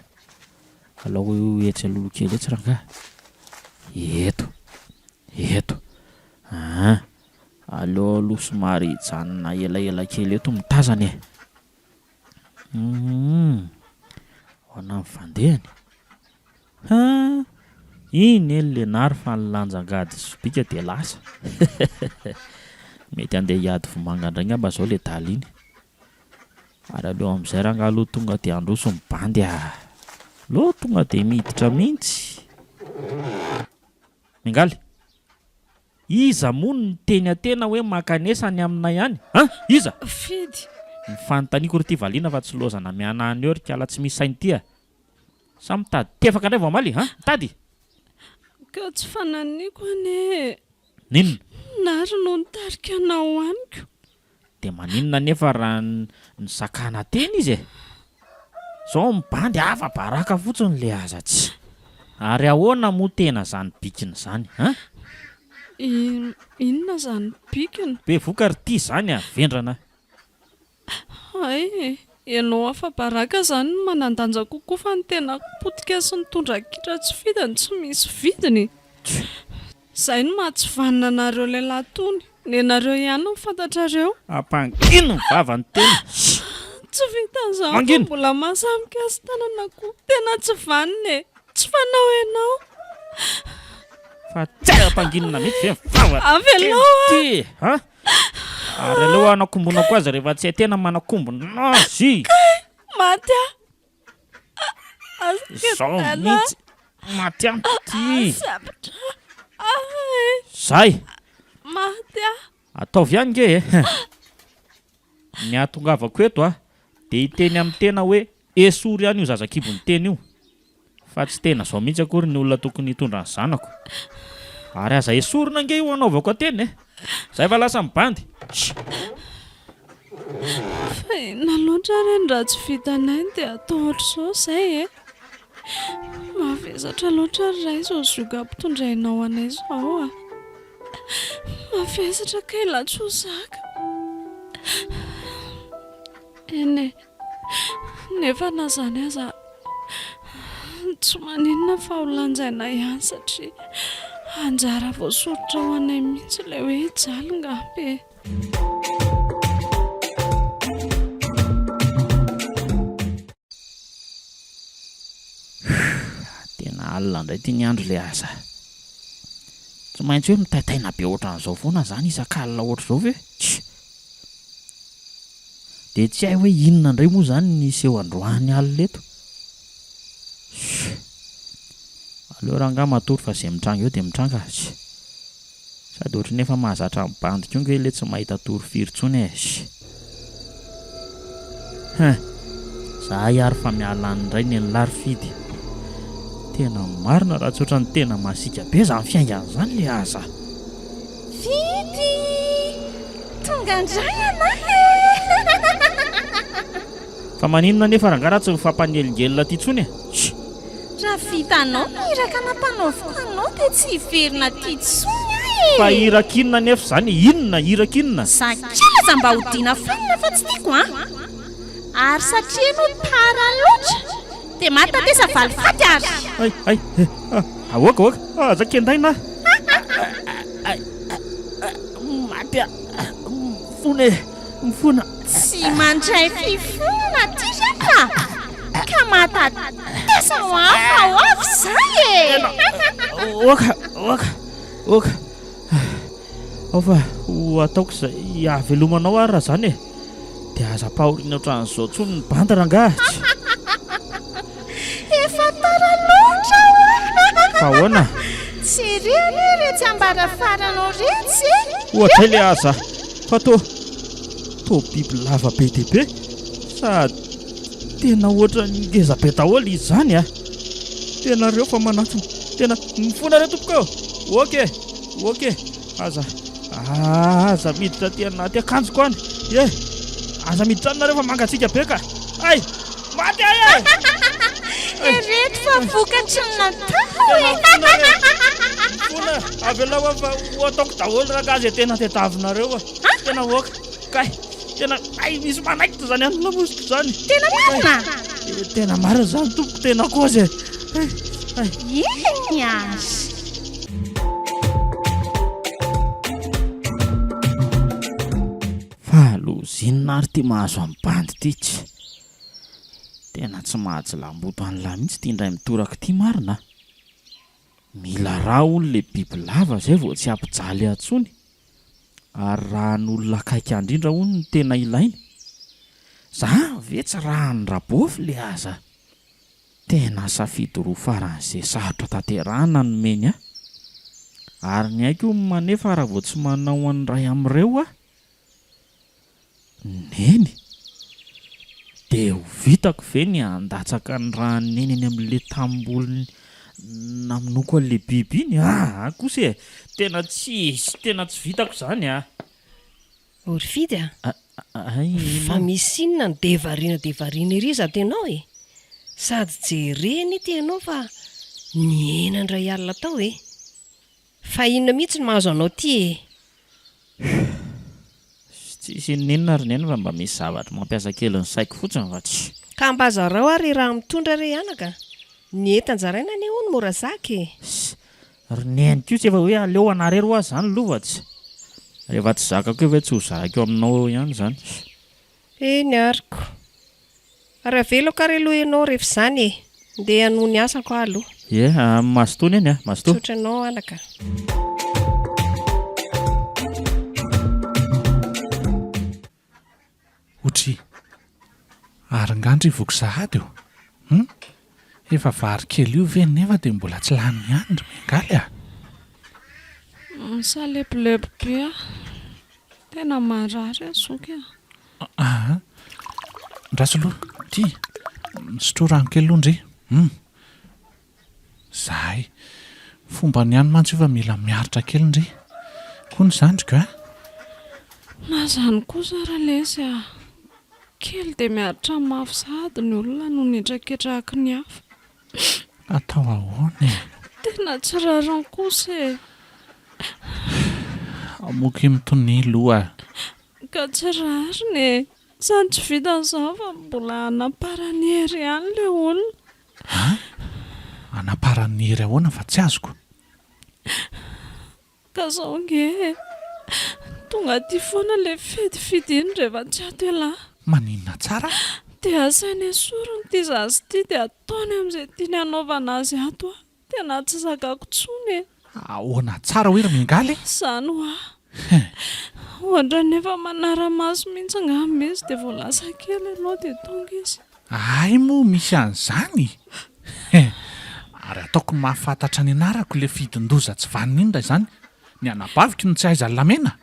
Alao etsy aloha kely etsy rangahy. Eto. Eto. Aa. Aleo aloha somary hijanona elaela kely eto mitazana e. Humm. Ahoana ny fandehany? Haa! Iny eny Lenary fa nilanja angady sy sobika dia lasa. Mety handeha hiady vomanga indray ngamba zao le dala iny. Ary aleo amin'izay rangaha aloha tonga dia handroso ny bandy ah! Aleo tonga dia miditra mihitsy. Miangaly! Iza moa no niteny atena hoe mankanesa any aminay any? An! Iza? Fidy! Ny fanontaniako ry ty valiana fa tsy lozana mihanahana eo ry kala tsy misy saina ity a! Sa mitady tefaka indray vao hamaly? An! Mitady? Ka tsy fananiko anie e! N'inona? Nary no nitarika anao amiko. Dia maninona anefa raha nisakana teny izy e? Zao ny bandy afa-baraka fotsiny le aza tsy. Ary ahoana moa tena zany bikiny zany an? Inona zany bikiny? Bevoka ry ty zany a! Vendrana. Hay e! Ianao afa-baraka zany no manan-danja kokoa fa ny tenako potika sy nitondra kitra tsy fidiny tsy misy vidiny e! Zay no maha tsy vanona anareo lehilahy tony. Nenareo ihany no fantatrareo. Ampangino ny vava ny tena. Tsy vitan'izany fa Mangina. mbola mahasahy mikasi-tanana koa. Tena tsy vanona e. Tsy fanao ianao. Fa tsy hay ampanginina mihitsy ve ny vava Avelao aho. ty e? Ha? Ary aleo hanakombonako azy rehefa tsy hay tena manakombona azy. Kay! Maty aho. Zao mihitsy maty aho ty. Sempotra aho e. Zay. Maty aho. Ataovy ihany nge e. Ny hahatongavako eto a, dia hiteny amin'ny tena hoe esory ihany io zazakibon'ny tena io. Fa tsy tena zao mihitsy akory ny olona tokony hitondra ny zanako. Ary aza esorina ange io hanaovako ateny e! Za efa lasa mibandy. Shh! Fa inona loatra ary ny raha tsy vitanay no dia atao ohatr'izao izay e? Mavesatra loatra ry Ray izao zioga ampitondrainao anay izao a! Mavesatra kay lahy tsy ho zaka. Eny e! Nefa na izany aza tsy maninona fa ho lanjaina ihany satria anjara voasoritra ho anay mihitsy ilay hoe hijaly ngamba e. Tena alina indray ity ny andro le asa. Tsy maintsy hoe mitaitaina be ohatran'izao foana izany isak'alina ohatr'izao ve? Tsia. Dia tsy hay hoe inona indray moa izany ny hiseho androany alina eto. Shh. Aleo rangahy matory fa izay mitranga eo dia mitranga. Shh. Sady ohatran'ny efa mahazatra ny bandy koa nge le tsy mahita tory firy intsony e. Shh. Hein. Zahay ary fa miala any indray nen'lah ry Fidy. Tena marina raha tsy ohatran'ny tena masiaka be izany fiaingana izany le aza. Fidy! Tonga indray ianao e! Fa maninona anefa rangahy raha tsy mifampanelingelina aty intsony e? Shh! Raha vitanao ny iraka nampanaoviko anao dia tsy hiverina aty intsony aho e! Fa iraka inona anefa izany e? Inona? Iraka inona? Za kely aza mba hodiana fanina fa tsy tiako an! Ary satria ianao tara loatra dia mahatatesa valifaty ary! Hay! Hay! Eh! Ah! Aoka! Aoka! Aza kendaina aho! Maty aho! Mifona e! Mifona! Tsy mandray fifonana aty za fa ka mahatatesa ho ahy fa ho avy izay e! Oka! Oka! Oka! Ao fa ho ataoko izay hahavelomanao ary raha izany e! Dia aza ampahoriana ohatran'izao intsony ny bandy rangahy! Efa tara loatra hoa! Fa ahoana? Tsy ery anie iretsy ambarafaranao iretsy e! Ohatray le aza fa toa toa biby lava be dia be sady tena ohatran'ny ngeza be daholo izy izany a! Tena reo fa manatona tena mifona reo tompoko ô! Ok! Ok! Aza aza miditra aty anaty akanjoko any e! Aza miditra any nareo fa mangatsiaka be ka! Hay! Maty ahy e! Ireto fa vokatry ny natao e! Mifona avelao aho fa ho ataoko daholo rangahy izay tena tadiavinareo a! Tena ok! Kay! Tena hay misy manaikitra izany any lamosiko izany. Tena marina? Tena marina izany tompoko, tena kôzy e. Hay, hay. Eny azy. Fa loza inona ary ity mahazo an'i bandy ity tsy. Tena tsy mahajilamboto an'lah mihitsy ity indray mitoraka ity marina a. Mila rà hono le bibilava zay vao tsy hampijaly ahy tsony. Ary ràn'olona akaiky ahy indrindra hono no tena ilainy. Za ve tsy ràn'i Rabôfy le aza? Tena safidy roa faran'izay sarotra tanterahina no nomeny ahy. Ary ny aiko hono manefa raha vao tsy manao an'iray amin'ireo aho. Neny? Dia ho vitako ve ny handatsaka ny ràn'i Neny eny amin'ilay tanimboly namonoako an'ilay biby iny? Aa kosa e! Tena tsy, tena tsy vitako izany a! O ry Fidy a! Hay Fa misy inona no dia variana dia variana ery izato ianao e? Sady jerena ity ianao fa nihena indray alina tao e! Fa inona mihitsy no mahazo anao ity e? Tsisy inon'inona ry neny fa mba misy zavatra mampiasa kely ny saiko fotsiny fa tsy. Ka mba zarao ary raha mitondra re anaka. Ny entan-jaraina anie hono mora zaka e. Ry neny kosa efa hoe aleo anareo hoa zany lova tsy. Rehefa tsy zakako eo ve tsy ho zarako aminao eo ihany zany. Eny ary ko. Ary avelako ary aloha ianao rehefa izany e! Ndeha hanohy ny asako aho aloha. Ie, mazotoa neny a, mazotoa. Misaotra anao anaka. Otri. Ary nga ndry voky sahady ô? Hum? Efa vary kely io ve nefa dia mbola tsy lany ihany ry Miangaly a? Misalebolebo be aho. Tena marary aho zoky a. Aa! Andraso aloha, ty, misotroa rano kely aloha ndry. Hum! Zahay. Fombany ihany mantsy io fa mila miaritra kely ndry. Koa ny zandriko a! Na izany kosa ary lesy a! Kely dia miaritra mafy sahady ny olona no nihetraketraky ny hafa. Atao ahoana e? Tena tsy rariny kosa e! Amoky mitonia loha. Ka tsy rariny e! Sady tsy vitan'izany fa mbola anamparan'i Hery ihany ilay olona. An? Anamparan'i Hery ahoana fa tsy azoko? Ka zao ange e! Tonga aty foana ilay fety fidiny rehefa tsy ato ialahy. Maninona tsara? Dia asainy esoriny ity zaza ity dia ataony amin'izay tiany hanaovana azy ato aho. Tena tsy zakako tsony e! Ahoana tsara hoe ry Miangaly e? Zany hoa! Ohatran'ny efa manara-maso mihitsy angamba izy dia vao lasa kely ianao dia tonga izy. Hay moa misy an'izany? Ary ataoko mahafantatra ny anarako ilay fidin-doza tsy vanona iny raha izany. Ny anabaviko no tsy aiza lamena.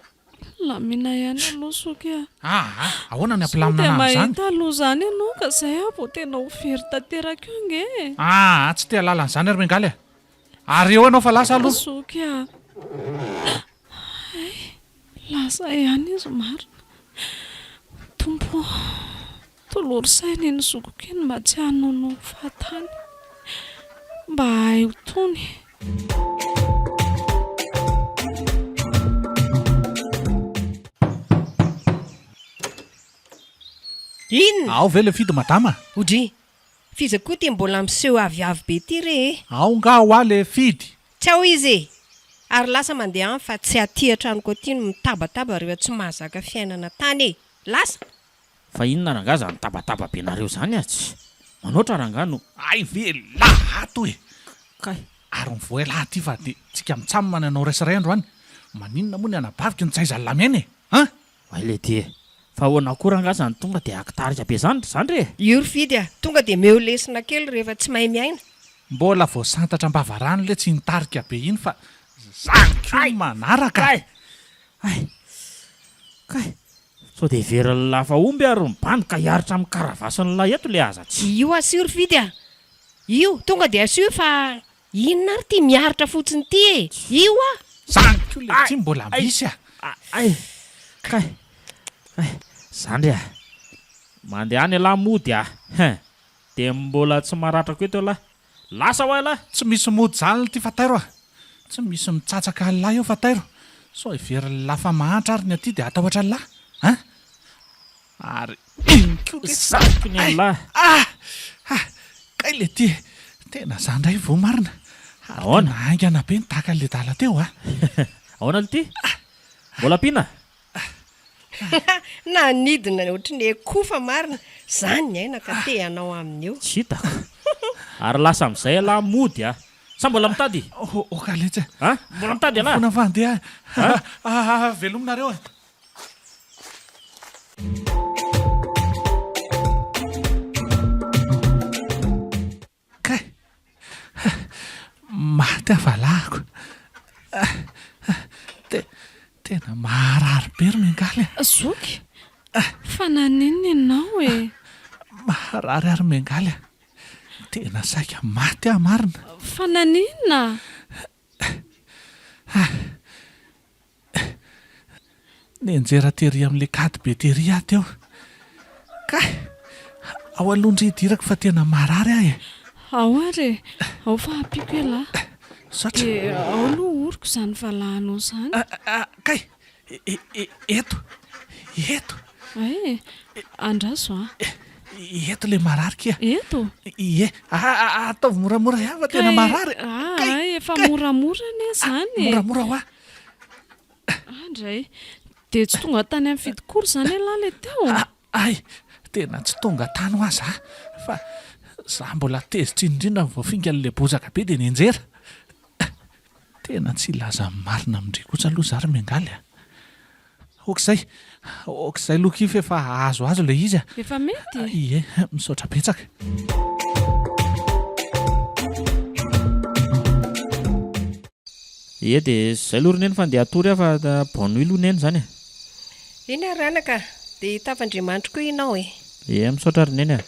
Lamina ihany aloha zoky a! Aa! Ahoana ny hampilamina Sao dia anah amin'izany? mahita loza any ianao ka izay aho vao tena ho very tanteraka eo ange e! Aa! Tsy te hahalala an'izany ary Miangaly a! Ary eo ianao fa lasa aloha! Zoky a! Hay! Lasa ihany izy marina! Tompo ô! Tolory saina iny zokiko iny mba tsy hanonono fahatany. Mba hahay ho tony. Inona? Ao ve le fidy madama? Odry, f'iza koa ty mbola miseho aviavy be ty re e? Ao nga hoa le fidy? Tsy ao izy e! Ary lasa mandeha any fa tsy aty an-tranoko aty no mitabataba rehefa tsy mahazaka fiainana tany e! Lasa! Fa inona rangaha zany tabataba be nareo zany a! Tsy manoatra rangaha no. Hay ve lah ato e! Kay. Ary mivoha elah aty fa de tsika mitsam ny anao ray androany, maninona moa ny anabaviko no tsy aiza lamena e! An! Oay letia e! Fa ahoana koa rangaha zany tonga de akitarika be zany ry zandry e! Io ry Fidy a! Tonga de meo lesona kely rehefa tsy mahay miaina. Mbola vao santatra am-bavarano letsy iny tarika be iny fa zany koa ny manaraka! Kay! Hay! Kay! Sao dia heverin'ny lahy fa omby ary ny bandy ka hiaritra amin'ny karavasin'ny lahy eto le aza tsy. Io asio ry Fidy a! Io, tonga dia asio fa inona ary ity miaritra fotsiny ity e! Io a! Zany koa le tsy mbola misy a! Ay! Kay! Kay! Zandry a! Mandehana ialahy mody a! Hein! Dia mbola tsy maratrako eto ialahy. Lasa hoa ialahy! Tsy misy mody zany lty fa tairo a! Tsy misy mitsatsaka an'lah eo fa tairo! Sao heverin'lah fa mahantra ary ny aty dia hatahotra an'lah! Hein! Ary iny koa lesy Zany ko ny an'lah. Ah! Ah! Kay le ty! Tena za ndray voa marina. Ary Ahoana? tena haingana be ny dakan'le dala teo a! Ahoana lty? Mbola ampiana? Nanidina ohatry ny akofa marina. Zany ny aina ka te hanao aminy eo. Tsy hitako. Ary lasa amin'izay ialahy mody a! Sa mbola mitady? Oka letsy a! A! Mbola mitady ialahy? Mifona fa handeha a! Veloma nareo e! Kay! Maty aho valahako. Tena maharary be ry Miangaly a! Zoky, fa naninona ianao e? Maharary aho ry Miangaly a! Tena saika maty aho marina. Fa naninona? Nianjera tery amin'ilay kady be tery aho teo. Kay! Ao aloha ndry hidirako fa tena marary aho e! Ao ary e! Ao fa ampiako ialahy. Misaotra. Dia ao aloha oroko izany valahanao izany. Kay! Eto! Eto! Hay e! Andraso a! Eto ilay marary kia! Eto? Ie! Ataovy moramora ihany fa tena marary! Kay! Hay, efa moramora anie izany e! Moramora hoa! Andray! Dia tsy tonga tany amin'ny fidikoro izany ialahy ilay teo? Hay! Tena tsy tonga tany hoa za fa za mbola tezitra indrindra vao fingan'ilay bozaka be dia nianjera! Tena tsy hilaza ny marina amin-dry kosa aloha za ry Miangaly a! Ok izay, ok izay aloha kia fa efa azoazo ilay izy a! Efa mety? Ie, misaotra betsaka. Ie dia zay aloha ry neny fa andeha hatory aho fa bonne nuit aloha neny zany e! Eny ary anaka, dia hitafa Andriamanitra koa ianao e! Ie, misaotra ry neny a!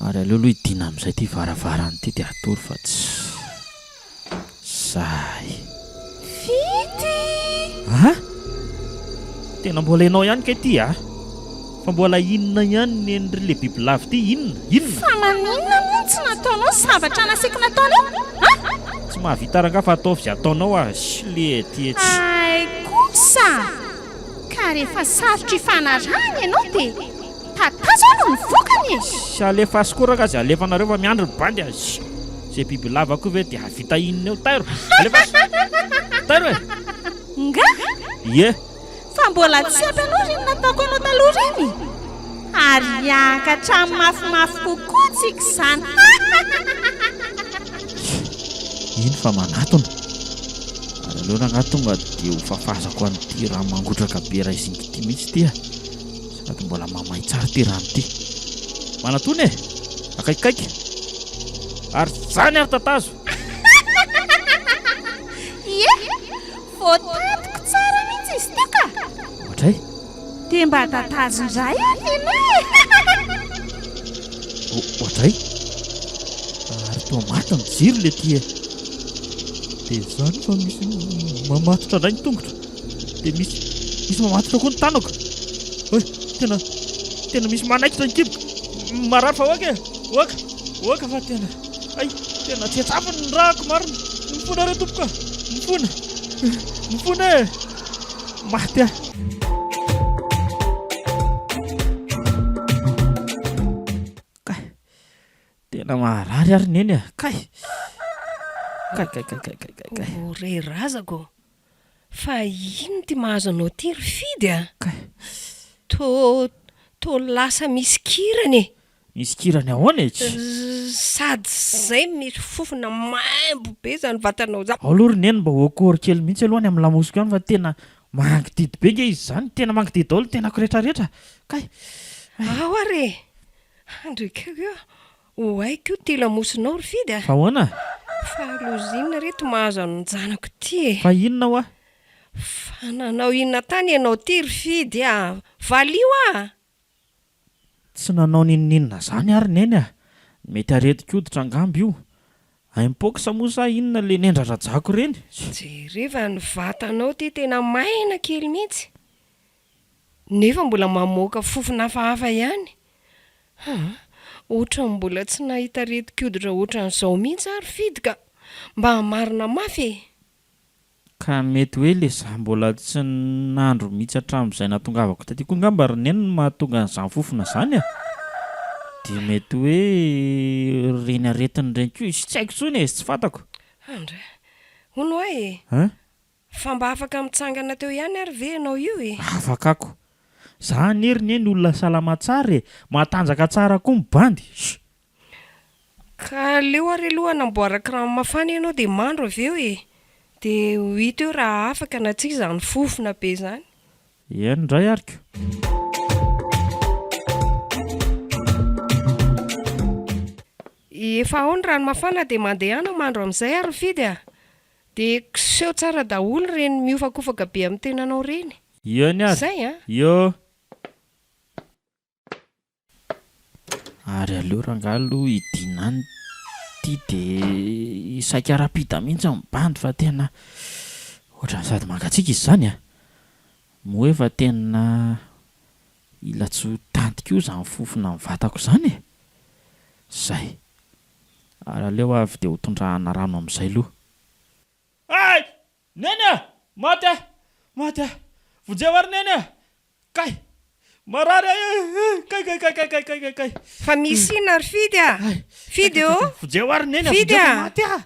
Ary aleo aloha hidiana amin'izay ity varavarana ity dia hatory fa tsy sahy. Fity! An! Tena mbola ianao ihany kay ity a! Fa mbola inona ihany nen'ry le bibilava ity? Inona? Inona? Fa maninona moa no tsy nataonao ny zavatra nasaiko nataonao? An! Tsy mahavita rangahy fa ataovy izay ataonao a! Sle ty e! Tsy. Hay kosa! Ka rehefa sarotra ifanarahana ianao dia tatazo aloha ny vokany e! Tsy alefaso koa rangah izay alefanareo fa miandry ny bandy a! Izay bibilava koa ve dia hahavita inona eo? Tairo! Alefaso! Tairo e! Ngah? Ie! Fa mbola tsy ampy anao ireny nataoko anao taloha ireny? Ary hiakatra mafimafy kokoa tsika izany Iny fa manatona. Ary aleo rangahy tonga dia ho fafazako an'ity rano mangotraka be iray zinga ity mihitsy ity a! Sady mbola mamay tsara ity rano ity. Manatona e! Akaikikaiky! Ary izany ary tatazo! Ie! Voatadiko tsara mihitsy izy teo ka! Ohatray? Dia mba tatazo indray ary ianao e! Ohatray? Ary toa maty ny jiro le ty e! Dia izany fa misy mamatotra indray ny tongotro. Dia misy misy mamatotra koa ny tanako. Oy, tena tena misy manaikitra ny kiboko. Marary fa oaka e! Oaka! Oaka fa tena hay! Tena tsy atsafony ny rako marina! Mifona re tompoko a! Mifona! Mifona e! Maty aho! Kay! Tena maharary ary neny a! Kay! Kay kay kay kay kay kay! O re razako ô! Fa inona ity mahazo anao ity ry Fidy a? Kay! Tô tô lasa misy kirany e! Misy kirany ahoana e? Sady zay misy fofona maimbo be zany vatanao zany. Ao aloha ry neny mba ho akory kely mihitsy aloha any amin'ny lamosiko any fa tena mangididy be nge izy izany, tena mangididy daholo ny tenako rehetrarehetra kay! Ao ary e! Andry kely eo, ho haiko io ty lamosinao ry Fidy a! Fa ahoana? Fa loza inona re ty mahazo an'i janako ty e? Fa inona hoa? Fa nanao inona tany ianao ty ry Fidy a! Valio aho! Tsy nanao n'inon'inona zany ary neny a! Mety aretin-koditra angamba io. Mpox moa sa inona le nendra-rajako ireny? Jereva ny vatanao ty tena maina kely mihitsy. Nefa mbola mamoaka fofona hafahafa ihany. Haa, ohatran'ny mbola tsy nahita aretin-koditra ohatran'izao mihitsy aho ry Fidy ka! Mba marina mafy e! Ka mety hoe le za mbola tsy nandro mihitsy hatramin'izay nahatongavako taty koa ngamba ry neny no mahatonga an'izany fofona izany e! Dia mety hoe ireny aretina ireny koa izy tsy haiko intsony e, tsy fantako. Andry, hono hoa e! Hein? Fa mba afaka mitsangana teo ihany ary ve ianao io e? Afaka ako. Za anie ry neny olona salama tsara e! Matanjaka tsara koa ny bandy! Sh! Ka aleo ary aloha hanamboarako rano mafana ianao dia mandro avy eo e! Dia ho hita eo raha afaka na tsia izany fofona be izany. Eny indray ary ko. Efa ao ny rano mafana dia mandehana mandro amin'izay ary Fidy a! Dia kiseho tsara daholo ireny mihofakofaka be amin'ny tenanao ireny. Eny ary. Izay an! Io. Ary aleo rangahy aloha hidina any ity de saika rapide mihitsy ny bandy fa tena ohatran'ny sady mangatsiaka izy izany a! Moa efa tena ila tsy ho tanty koa izany fofona ny vatako izany e! Zay! Ary aleo avy de ho tondrahana rano amin'izay aloha. Hay! Neny a! Maty aho! Maty aho! Vonjeo ary Neny a! Kay! Marary aho e! Kay kay kay kay kay kay kay kay! Fa misy inona ry Fidy a! Fidy ô! Vonjeo ary Neny a! Fidy Vonjeo fa a! maty aho!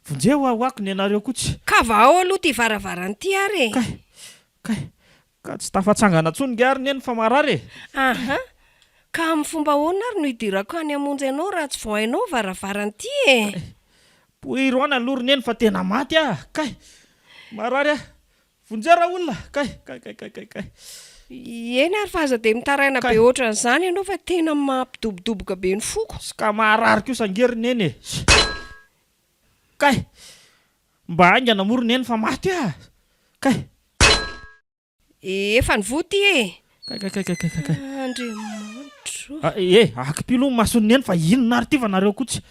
Vonjeo aho ako nenareo koa tsy. Ka vahao aloha ity varavarana ity ary e! Kay! Kay! Ka tsy tafatsangana intsony nge ary Neny fa marary e! Aha! Ka amin'ny fomba ahoana ary no hidirako any hamonjy anao raha tsy vohainao ny varavarana ity e! Kay! Poiro any aloha ry Neny fa tena maty aho! Kay! Marary aho! Vonjeo raolona! Kay! Kay kay kay kay kay! Eny ary fa aza dia mitaraina be Kay! ohatran'izany ianao fa tena mampidobodoboka be ny foko. Ska marary kosa ange ry Neny e! Kay! Mba haingana moa ry Neny fa maty aho! Kay! Efa nivoha ity e! Kay kay kay kay kay kay. Andriamanitro. Ah, eh, akipio aloha ny mason'i Neny fa inona ary ity fa nareo koa tsy.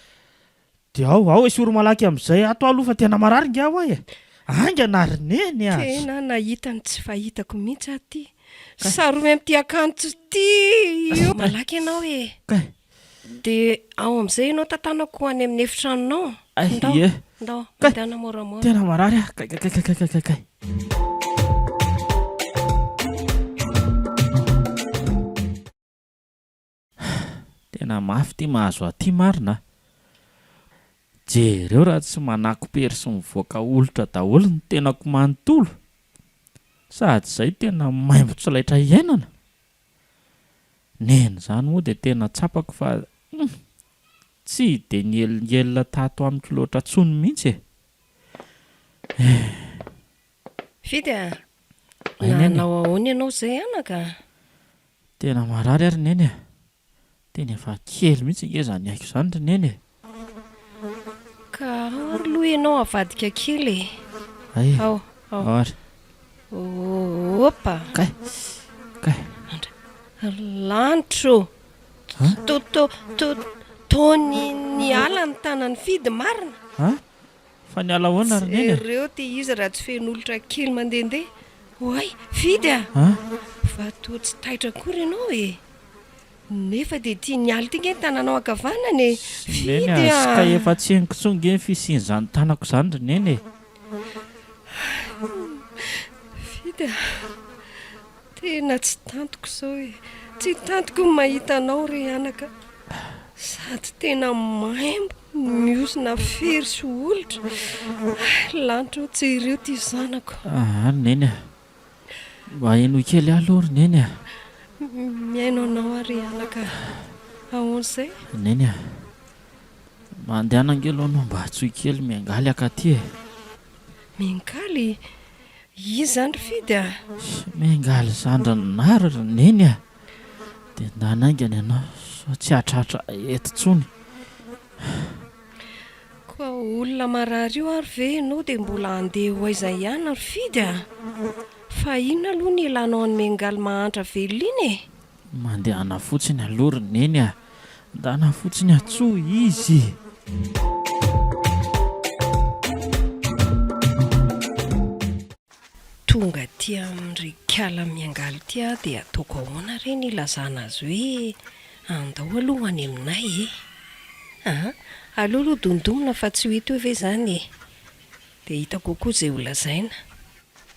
Dia ao, ao esory malaky amin'izay ato aho aloha fa tena marary nge aho e! Haingana ry Neny a! Tena nahita ny tsy fahitako mihitsy aho ity. Saromy amin'ity akanjo ity io. Malaky ianao e! Kay. Dia ao amin'izay ianao tantanako ho any amin'ny efitranonao. Ay, Ndao, ie. ndao, Kay. mandehana moramora. Tena marary aho. Kay, kay, kay, kay, kay, kay, kay. Tena mafy ity mahazo ahy ity marina a. Jereo raha tsy manako-pery sy mivoaka olitra daholo ny tenako manontolo. Sady izay tena maimbo tsy laitra iainana. Neny izany moa dia tena tsapako fa hum! Tsy dia nielingelina tato amiko loatra intsony mihitsy e! Eh! Fidy a! Ay Neny e! Nanao ahoana ianao izay anaka? Tena marary ary Neny a! Tena efa kely mihitsy ange izany aiko izany ry Neny e! Ka ao ary aloha ianao avadika kely e! Ay e! Ao, ao. Ao ary. Opa! Kay! Kay! Andra, lanitra ô! To, to, to, to ny niala ny tanan'i Fidy marina? An? Fa niala ahoana ry Neny e? Jereo ity izy raha tsy feno olitra kely mandehandeha. Oay! Fidy a! An? Fa toa tsy taitra akory ianao e! Nefa dia ity niala ity nge ny tananao ankavanana e! Neny Fidy a! a! Ka efa tsy henoko intsony nge ny fisian'izany tanako izany ry Neny e! Fidy a! Tena tsy tantiko izao e! Tsy tantiko ny mahita anao re anaka! Sady tena maimbo, mihosina fery sy olitra! Hay lanitra ô, jereo ity zanako! Aa ry Neny a! Mba henoy kely ahy aloha ry Neny a! Mihaino anao aho ry anaka! Ahoana izay? Neny a! Mandehana ange aloha anao mba antsoy kely Miangaly akaty e! Miangaly? Iza izany ry Fidy a? Miangaly zandriny Nary ry Neny a! Dia ndana haingana ianao sao tsy hahatratra eto intsony. Koa olona marary io ary ve ianao dia mbola handeha ho aiza ihany ry Fidy a? Fa inona aloha ny ilanao an'i Miangaly mahantra velona iny e? Mandehana fotsiny aloha ry Neny a! Ndana fotsiny antsoy izy! Tonga aty amin-dry kala miangaly ity aho dia ataoko ahoana re ny hilazana azy hoe andao aloha ho any aminay e! Aa! Aleo aloha dondomina fa tsy ho hita eo ve izany e! Dia hita kokoa izay ho lazaina.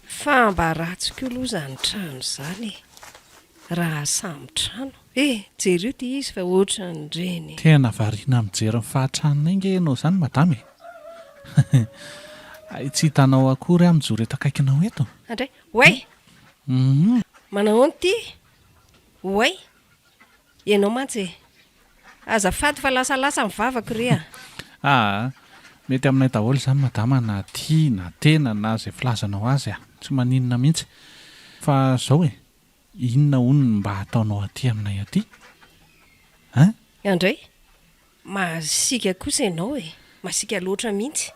Fa mba ratsy koa aloha izany trano izany e! Raha samy trano e! Jereo ity izy fa ohatran'ireny. Tena variana mijery ny fahatranonay nge ianao izany madama e! Hay tsy hitanao akory aho mijoro eto akaikinao eto. Andray, Oay! Manahoana ity? Oay! Ianao mantsy e! Azafady fa lasalasa ny vavako re a! Aa! Mety aminay daholo izany madama na tia na tena na izay filazanao azy a! Tsy maninona mihitsy. Fa izao e! Inona hono no mba ataonao aty aminay aty? Hein? Andray, masiaka kosa ianao e! Masiaka loatra mihitsy.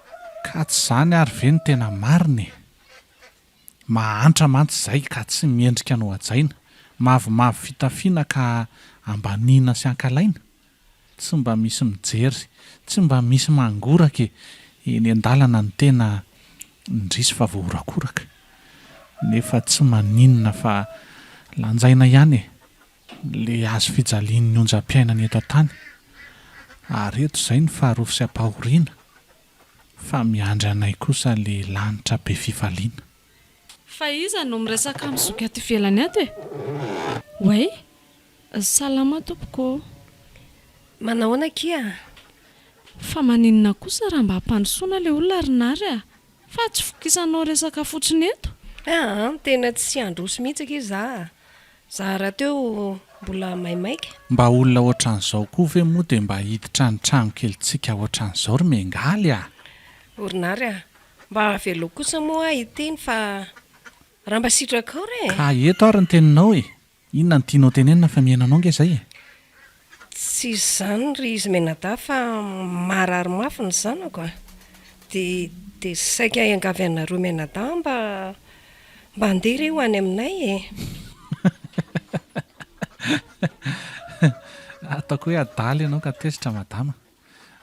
Ka tsy izany ary ve no tena marina e! Mahantra mantsy izay ka tsy mendrika ny hohajaina, mavomavo fitafiana ka ambaniana sy ankalaina, tsy mba misy mijery, tsy mba misy mangoraka e, eny an-dalana ny tena indrisy fa voahorakoraka. Nefa tsy maninona fa lanjaina ihany e, le hazo fijalian'ny onjam-piainana eto an-tany. Ary eto izay ny farofy sy ampahoriana. Fa miandry anay kosa le lanitra be fifaliana. Fa iza no miresaka amin'ny zoky ato ivelany ato e? Oay! Salama tompoko ô! Manahoana akia? Fa maninona kosa raha mba ampandrosoana le olona ry Nary a! Fa tsy vokisanao resaka fotsiny eto? Aa, tena tsy handroso mihitsy akia za a! Za rahateo mbola maimaika. Mba olona ohatran'izao koa ve moa dia mba hiditra ny trano kelintsika ohatran'izao ry Miangaly a! O ry Nary a! Mba avelao kosa moa aho hiteny fa raha mba sitrakao re e! Ka eto ary ny teninao e! Inona no tianao tenenina fa mihaino anao nge zay e! Tsy izany ry izy mianadahy fa marary mafy ny zanako a! Dia dia saika hiangavy anareo mianadahy mba mba handeha re ho any aminay e! Ataoko hoe adala ianao ka tezitra madama.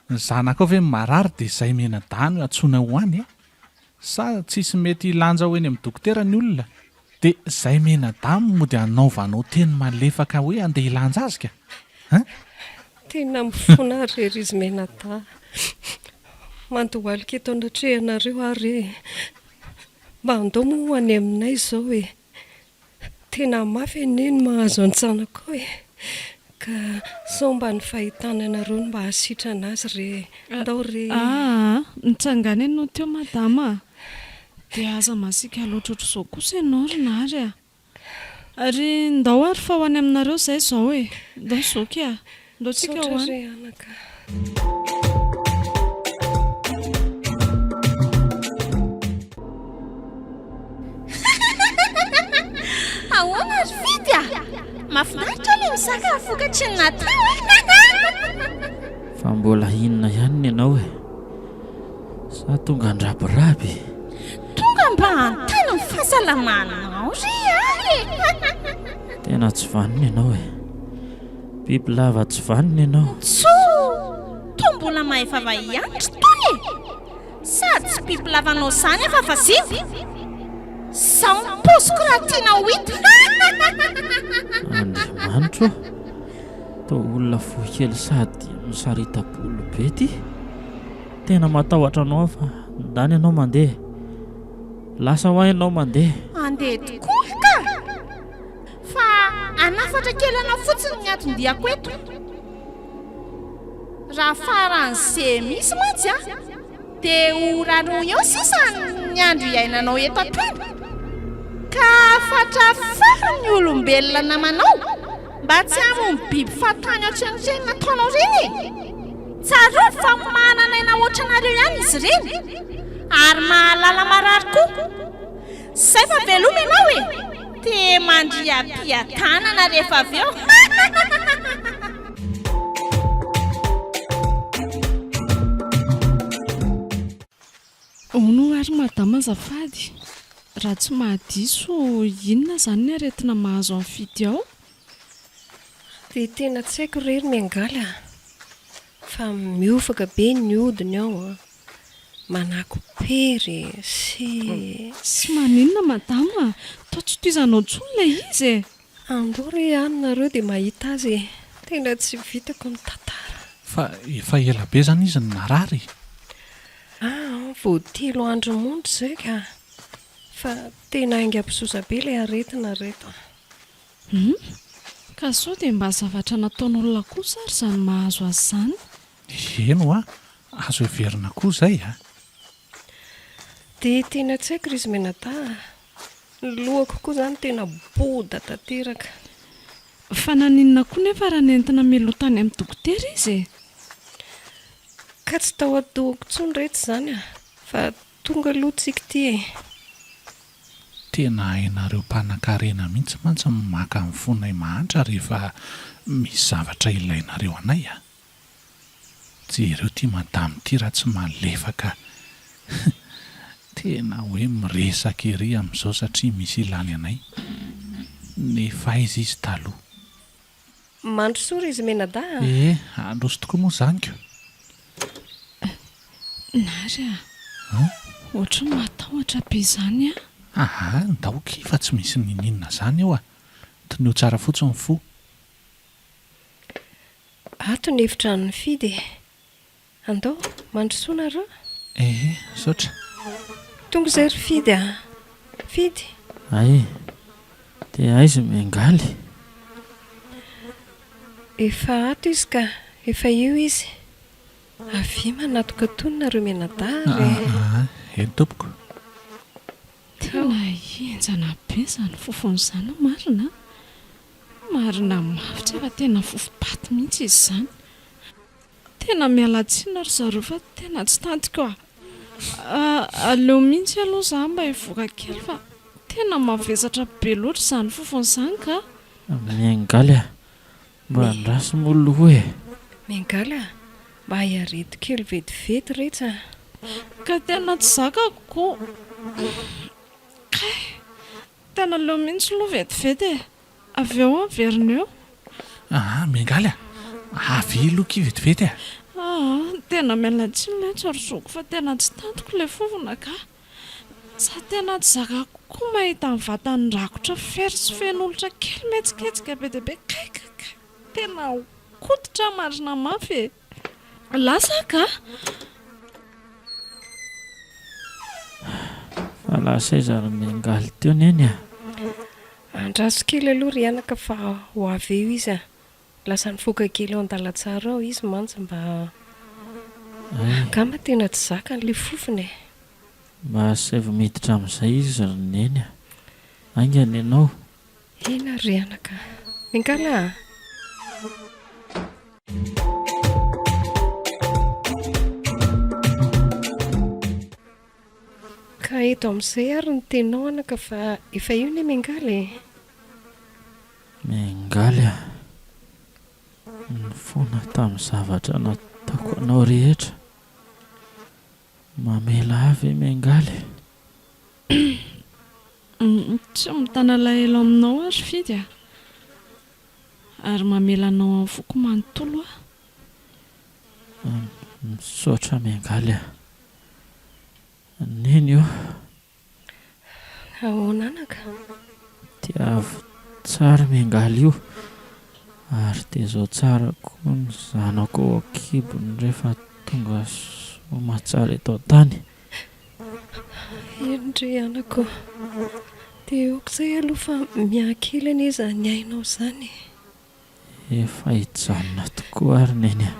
Ny zanakao ve marary dia izay mianadahy no antsoina ho any e? Sa tsisy mety hilanja ho eny amin'ny dokotera ny olona? Dia izay mianadahy mody hanaovanao teny malefaka hoe andeha hilanja azy ka? Hein? Tena mifona aho re ry izy mianadahy. Mandohalika eto anatrehanareo aho re. Mba andao moa ho any aminay izao e. Tena mafy anie ny mahazo an-janakao e! Ka sao mba ny fahitana anareo no mba hahasitrana azy re! Ndao re! Aa! Mitsangàna ianao teo madama a! Dia aza masiaka loatra ohatr'izao kosa ianao ry Nary a! Ary ndao ary fa ho any aminareo izay izao e! Ndao zoky a! Ndao tsika ho Misaotra any. re anaka. Ahoana ry Fidy a? Mahafinaritra ilay mizaka ny vokatry ny natao e! Fa mbola inona ihany ny anao e? Sa tonga handrabiraby? Tonga mba hanontany ny fahasalamanao ry ahy e! Tena tsy vanona ianao e! Bibilava tsy vanona ianao. Tsoa! Toa mbola mahay vava ihany ry Tony e! Sady tsy bibilava anao izany aho fa vazimba! Zao ny paoziko raha tianao ho hita! Andriamanitro ô! Toa olona fohy kely sady misarita-bolo be ity! Tena matahotra anao aho fa ndany ianao mandeha e! Lasa hoa ianao mandeha! Andeha tokoa ka! Fa hanafatra kely anao fotsiny ny anton-diako eto. Raha faran'ze misy mantsy an, dia ora roa eo sisa ny andro iainanao eto an-tany. Ka afatrafaro ny olombelona namanao mba tsy hamono biby fahatany ohatran'ireny nataonao ireny e! Tsarovy fa manana aina ohatranareo ihany izy ireny ary mahalala marary koa. Zay fa veloma ianao e! Dia mandriam-piadanana rehefa avy eo. Hono ho'a ry madama azafady, raha tsy mahadiso inona izany ny aretina mahazo an'i Fidy ao? Dia tena tsy haiko re ry Miangaly a! Fa miofaka be ny hodiny ao an! Manako pery sy. Tsy maninona madama a! Toa tsy tohizanao intsony ilay izy e! Andao re any nareo dia mahita azy e! Tena tsy vitako ny tantara. Fa efa ela be zany izy no narary e? Aa vao telo andro monja izay ka! Fa tena haingam-pisosa be ilay aretina ry reto a. Hum! Ka sao dia mba zavatra nataon'olona kosa ary izany mahazo azy izany? Eny hoa, azo heverina koa izay a! Dia tena tsy haiko ry izy mianadahy a! Ny lohako koa izany tena boda tanteraka. Fa naninona koa nefa raha nentina mialoha tany amin'ny dokotera izy e? Ka tsy tao an-dohako intsony retsy izany a! Fa tonga aloha tsika ity e! Tena hainareo mpanankarena mihitsy mantsy ny maka ny fonay mahantra rehefa misy zavatra ilainareo anay a! Jereo ity madame ity raha tsy malefaka tena hoe miresaka ery amin'izao satria misy ilany anay nefa aiza izy taloha. Mandrosoa ry izy mianadahy a! Ee, handroso tokoa moa izany ko! Nary a! Ohatry ny matahotra be izany aho. Aa, ndao akia fa tsy misy niniana izany eo a! Tonio tsara fotsiny ny fo. Ato ny efitranon'i Fidy e! Andao, mandrosoa nareo. Ee, misaotra. Tonga izay ry Fidy a! Fidy! Hay, dia aiza i Miangaly? Efa ato izy ka, efa io izy. Avia manatoka tony nareo mianadahy re. Aa, eny tompoko. Tena henjana be izany fofona izany marina a! Marina mafy tsy fa tena fofom-paty mihitsy izy izany. Tena miala tsiny ry zareo fa tena tsy tantiko a! Aleo mihitsy aloha za mba hivoaka kely fa tena mavesatra be loatra izany fofona izany ka! Miangaly a! Mba andraso moa aloha e! Miangaly a! Mba hiareto kely vetivety retsy a! Ka tena tsy zakako ko! Kay! Tena aleo mihitsy aloha vetivety e! Avy eo aho miverina eo. Aa, miangaly a! Avia aloha akia vetivety e! Aa, tena miala tsiny letsy ry zoky fa tena tsy tantiko ilay fofona ka! Za tena tsy zakako koa mahita ny vatany rakotra fery sy feno olitra kely mihetsiketsika be dia be kay kay kay! Tena koditra marina mafy e! Lasa aho ka! Fa lasa aiza ry miangaly teo neny a? Andraso kely aloha ry anaka fa ho avy eo izy a! Lasa nifoka kely ao an-dalantsara ao izy mantsy mba Angamba tena tsy zakany ilay fofona e! Mba asaivo miditra amin'izay izy ry neny a! Haingana ianao! Eny ary ry anaka a! Miangala a! Ka eto amin'izay ary ny teninao anaka fa efa io anie Miangaly e! Miangaly a! Nifona tamin'ny zavatra nataoko anao rehetra. Mamela ahy ve Miangaly? Tsy mitana alahelo aminao aho ry Fidy a! Ary mamela anao amin'ny foko manontolo aho. Misaotra miangaly a! Neny o! Ahoana anaka? Tiavo tsara miangaly io ary tezao tsara koa ny zanako ao an-kibony rehefa tonga soamatsara eto an-tany. Eny re anaka o! Dia aok'izay aloha fa miahy kely anie izany ainao izany e! Efa hijanona tokoa ary Neny a!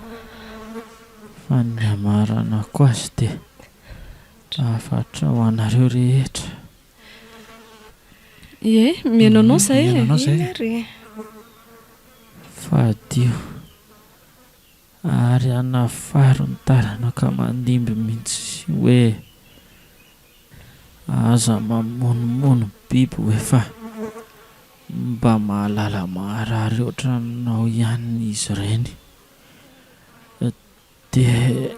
Fa ny hamaranako azy dia hafatra ho anareo rehetra. Ie, mihaino anao izay e! Mihaino anao izay Eny ary e! Fadio ary hanafaro ny taranaka mandimby mihitsy hoe aza mamonomono biby hoe fa Mba mahalala maharary ohatranao ihany izy ireny dia.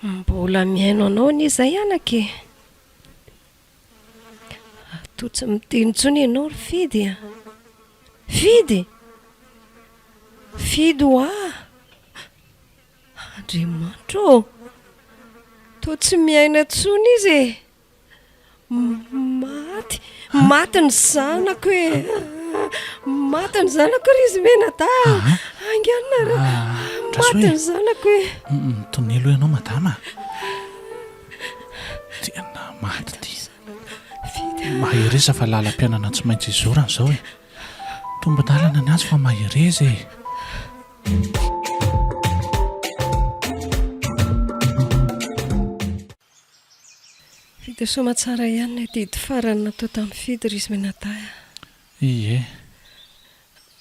Mbola mihaino anao anie izay anaka e! Toa tsy miteny intsony ianao ry Fidy a! Fidy! Fidy hoa! Andriamanitra ô! Toa tsy miaina intsony izy e! Maty, maty ny zanako e! Maty ny zanako ry izy mianadahy a! Haingana re! Maty ny zanako e! Mitonelo ianao madama a! Tena. maty ity. Mahereza fa lalam-piainana tsy maintsy izorana izao e. Tombon-dalana ny azy fa mahereza e. Vita soamatsara ihany ny adidy farany natao tamin'i Fidy ry izy mianadahy a. Ie.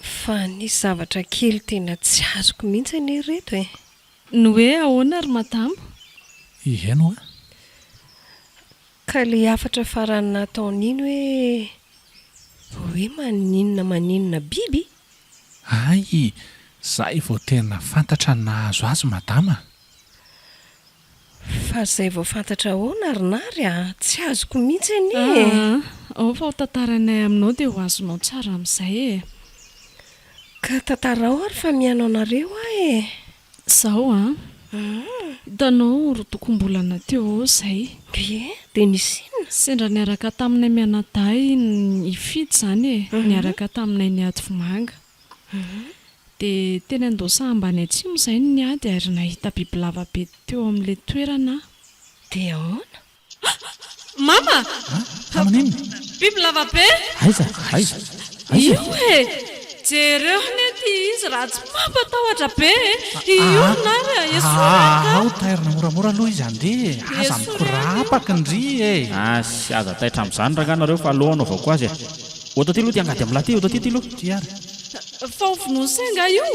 Fa nisy zavatra kely tena tsy azoko mihitsy anie ry reto e. Ny hoe ahoana ry madama? Ieny hoa. Ka le hafatra farany nataony iny hoe hoe maninona maninona biby? Hay! Zay vao tena fantatra ny nahazo azy madama a! Fa zay vao fantatra ahoana ry Nary a! Tsy azoko mihitsy anie e! Aa, ao fa ho tantarainay aminao dia ho azonao tsara amin'izay e! Ka tantarao ary fa mihaino anareo aho e! Zao an! Hitanao rotokom-bolana teo eo izay. Ie, dia nisy inona? Sendra niaraka taminay mianadahy i Fidy izany e, niaraka taminay niady vomanga. Dia teny Andohasaha ambany atsimo izahay no niady ary nahita bibilava be teo amin'ilay toerana aho. Dia ahoana? Mama! Fa maninona? Bibilava be! Aiza? Aiza? Aiza? Io e! Jereo anie ity izy raha tsy mampatahotra be e! Io ry Nary a! Esory any ka! Ao tairina moramora aloha izy handeha e! Aza mikorapaka ndry e! Asy, aza taitra amin'izany rangahy nareo fa aleo hanaovako azy e! Oto aty aloha ity angady amin'lah ity, oto aty ity aloha. Ity ary. Fa ho vonoin'i se angaha io?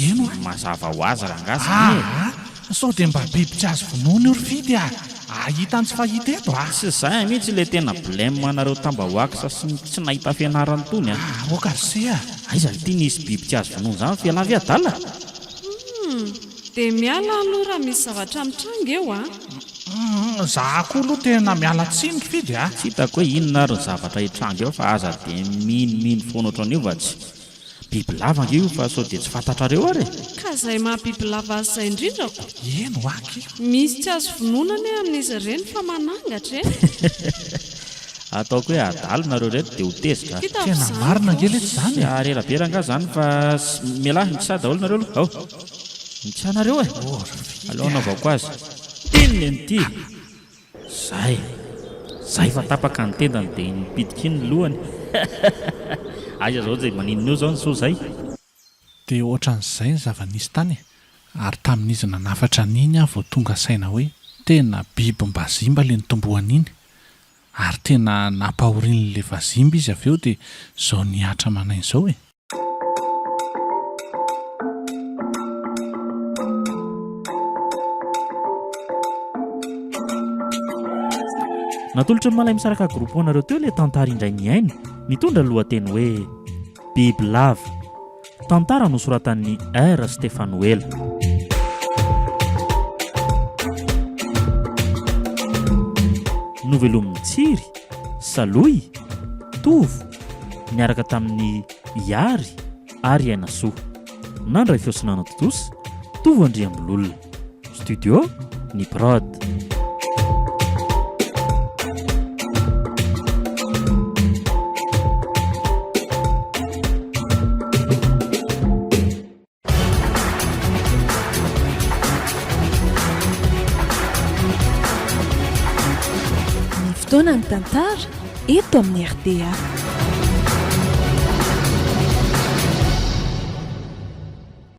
Eny oa. Mazava ho azy rangahy izany e. Aa! Sao dia mba biby tsy azo vonoina io ry Fidy a! Ahita ny tsy fahita eto a! Tsy zay mihitsy ilay tena blème anareo tambahoaksa sy ny tsy nahita fianarana itony a! Aoka ry se a! Aiza ity nisy biby tsy azo vonoina izany f'ialahy ve adala? Humm! Dia miala aho aloha raha misy zavatra mitranga eo a! Humm! Za koa aloha tena miala tsiny ry Fidy a! Tsy hitako hoe inona ary ny zavatra hitranga eo fa aza dia minomino foana ohatran'io fa tsy Bibilava ange io fa sao dia tsy fantatrareo ary e! Ka zay maha bibilava azy zay indrindra ko! Eny hoa aky! Misy tsy azo vonoina anie amin'izy ireny fa manangatra e! Ataoko hoe adala nareo reto dia ho tezitra a! Vita avy Tena izany marina ko! ange letsy izany e! Ary ela be rangaha zany fa mialà mitsaha daholo nareo aloha ao! Mitsaha nareo e! Oh ry Fidy Aleo a! hanaovako azy! Inona ity? Zay! Zay fa tapaka ny tendany dia iny mipitika iny ny lohany Aiza zao zay maninona eo zao ny soa zay? Dia ohatran'izay ny zava-nisy tany e! Ary tamin'izy nanafatra an'iny aho vao tonga saina hoe tena bibim-bazimba le nitomboany iny, ary tena nampahorian'le vazimba izy avy eo dia zao nihatra aman'aina izao e! Natolotry ny Malaimisaraka Group ho anareo teo ilay tantara indray mihaino, mitondra ny lohateny hoe Bibilava. Tantara nosoratan'i R. Stefanoela. Novelomin'i Tsiry, Salohy, Tovo, niaraka tamin'i Iary ary Ainasoa. Nandray feo sy nanatontosa, Tovo Andriambololona. Studio, Ny Prod. Ny fotoana ny tantara eto amin'ny rta.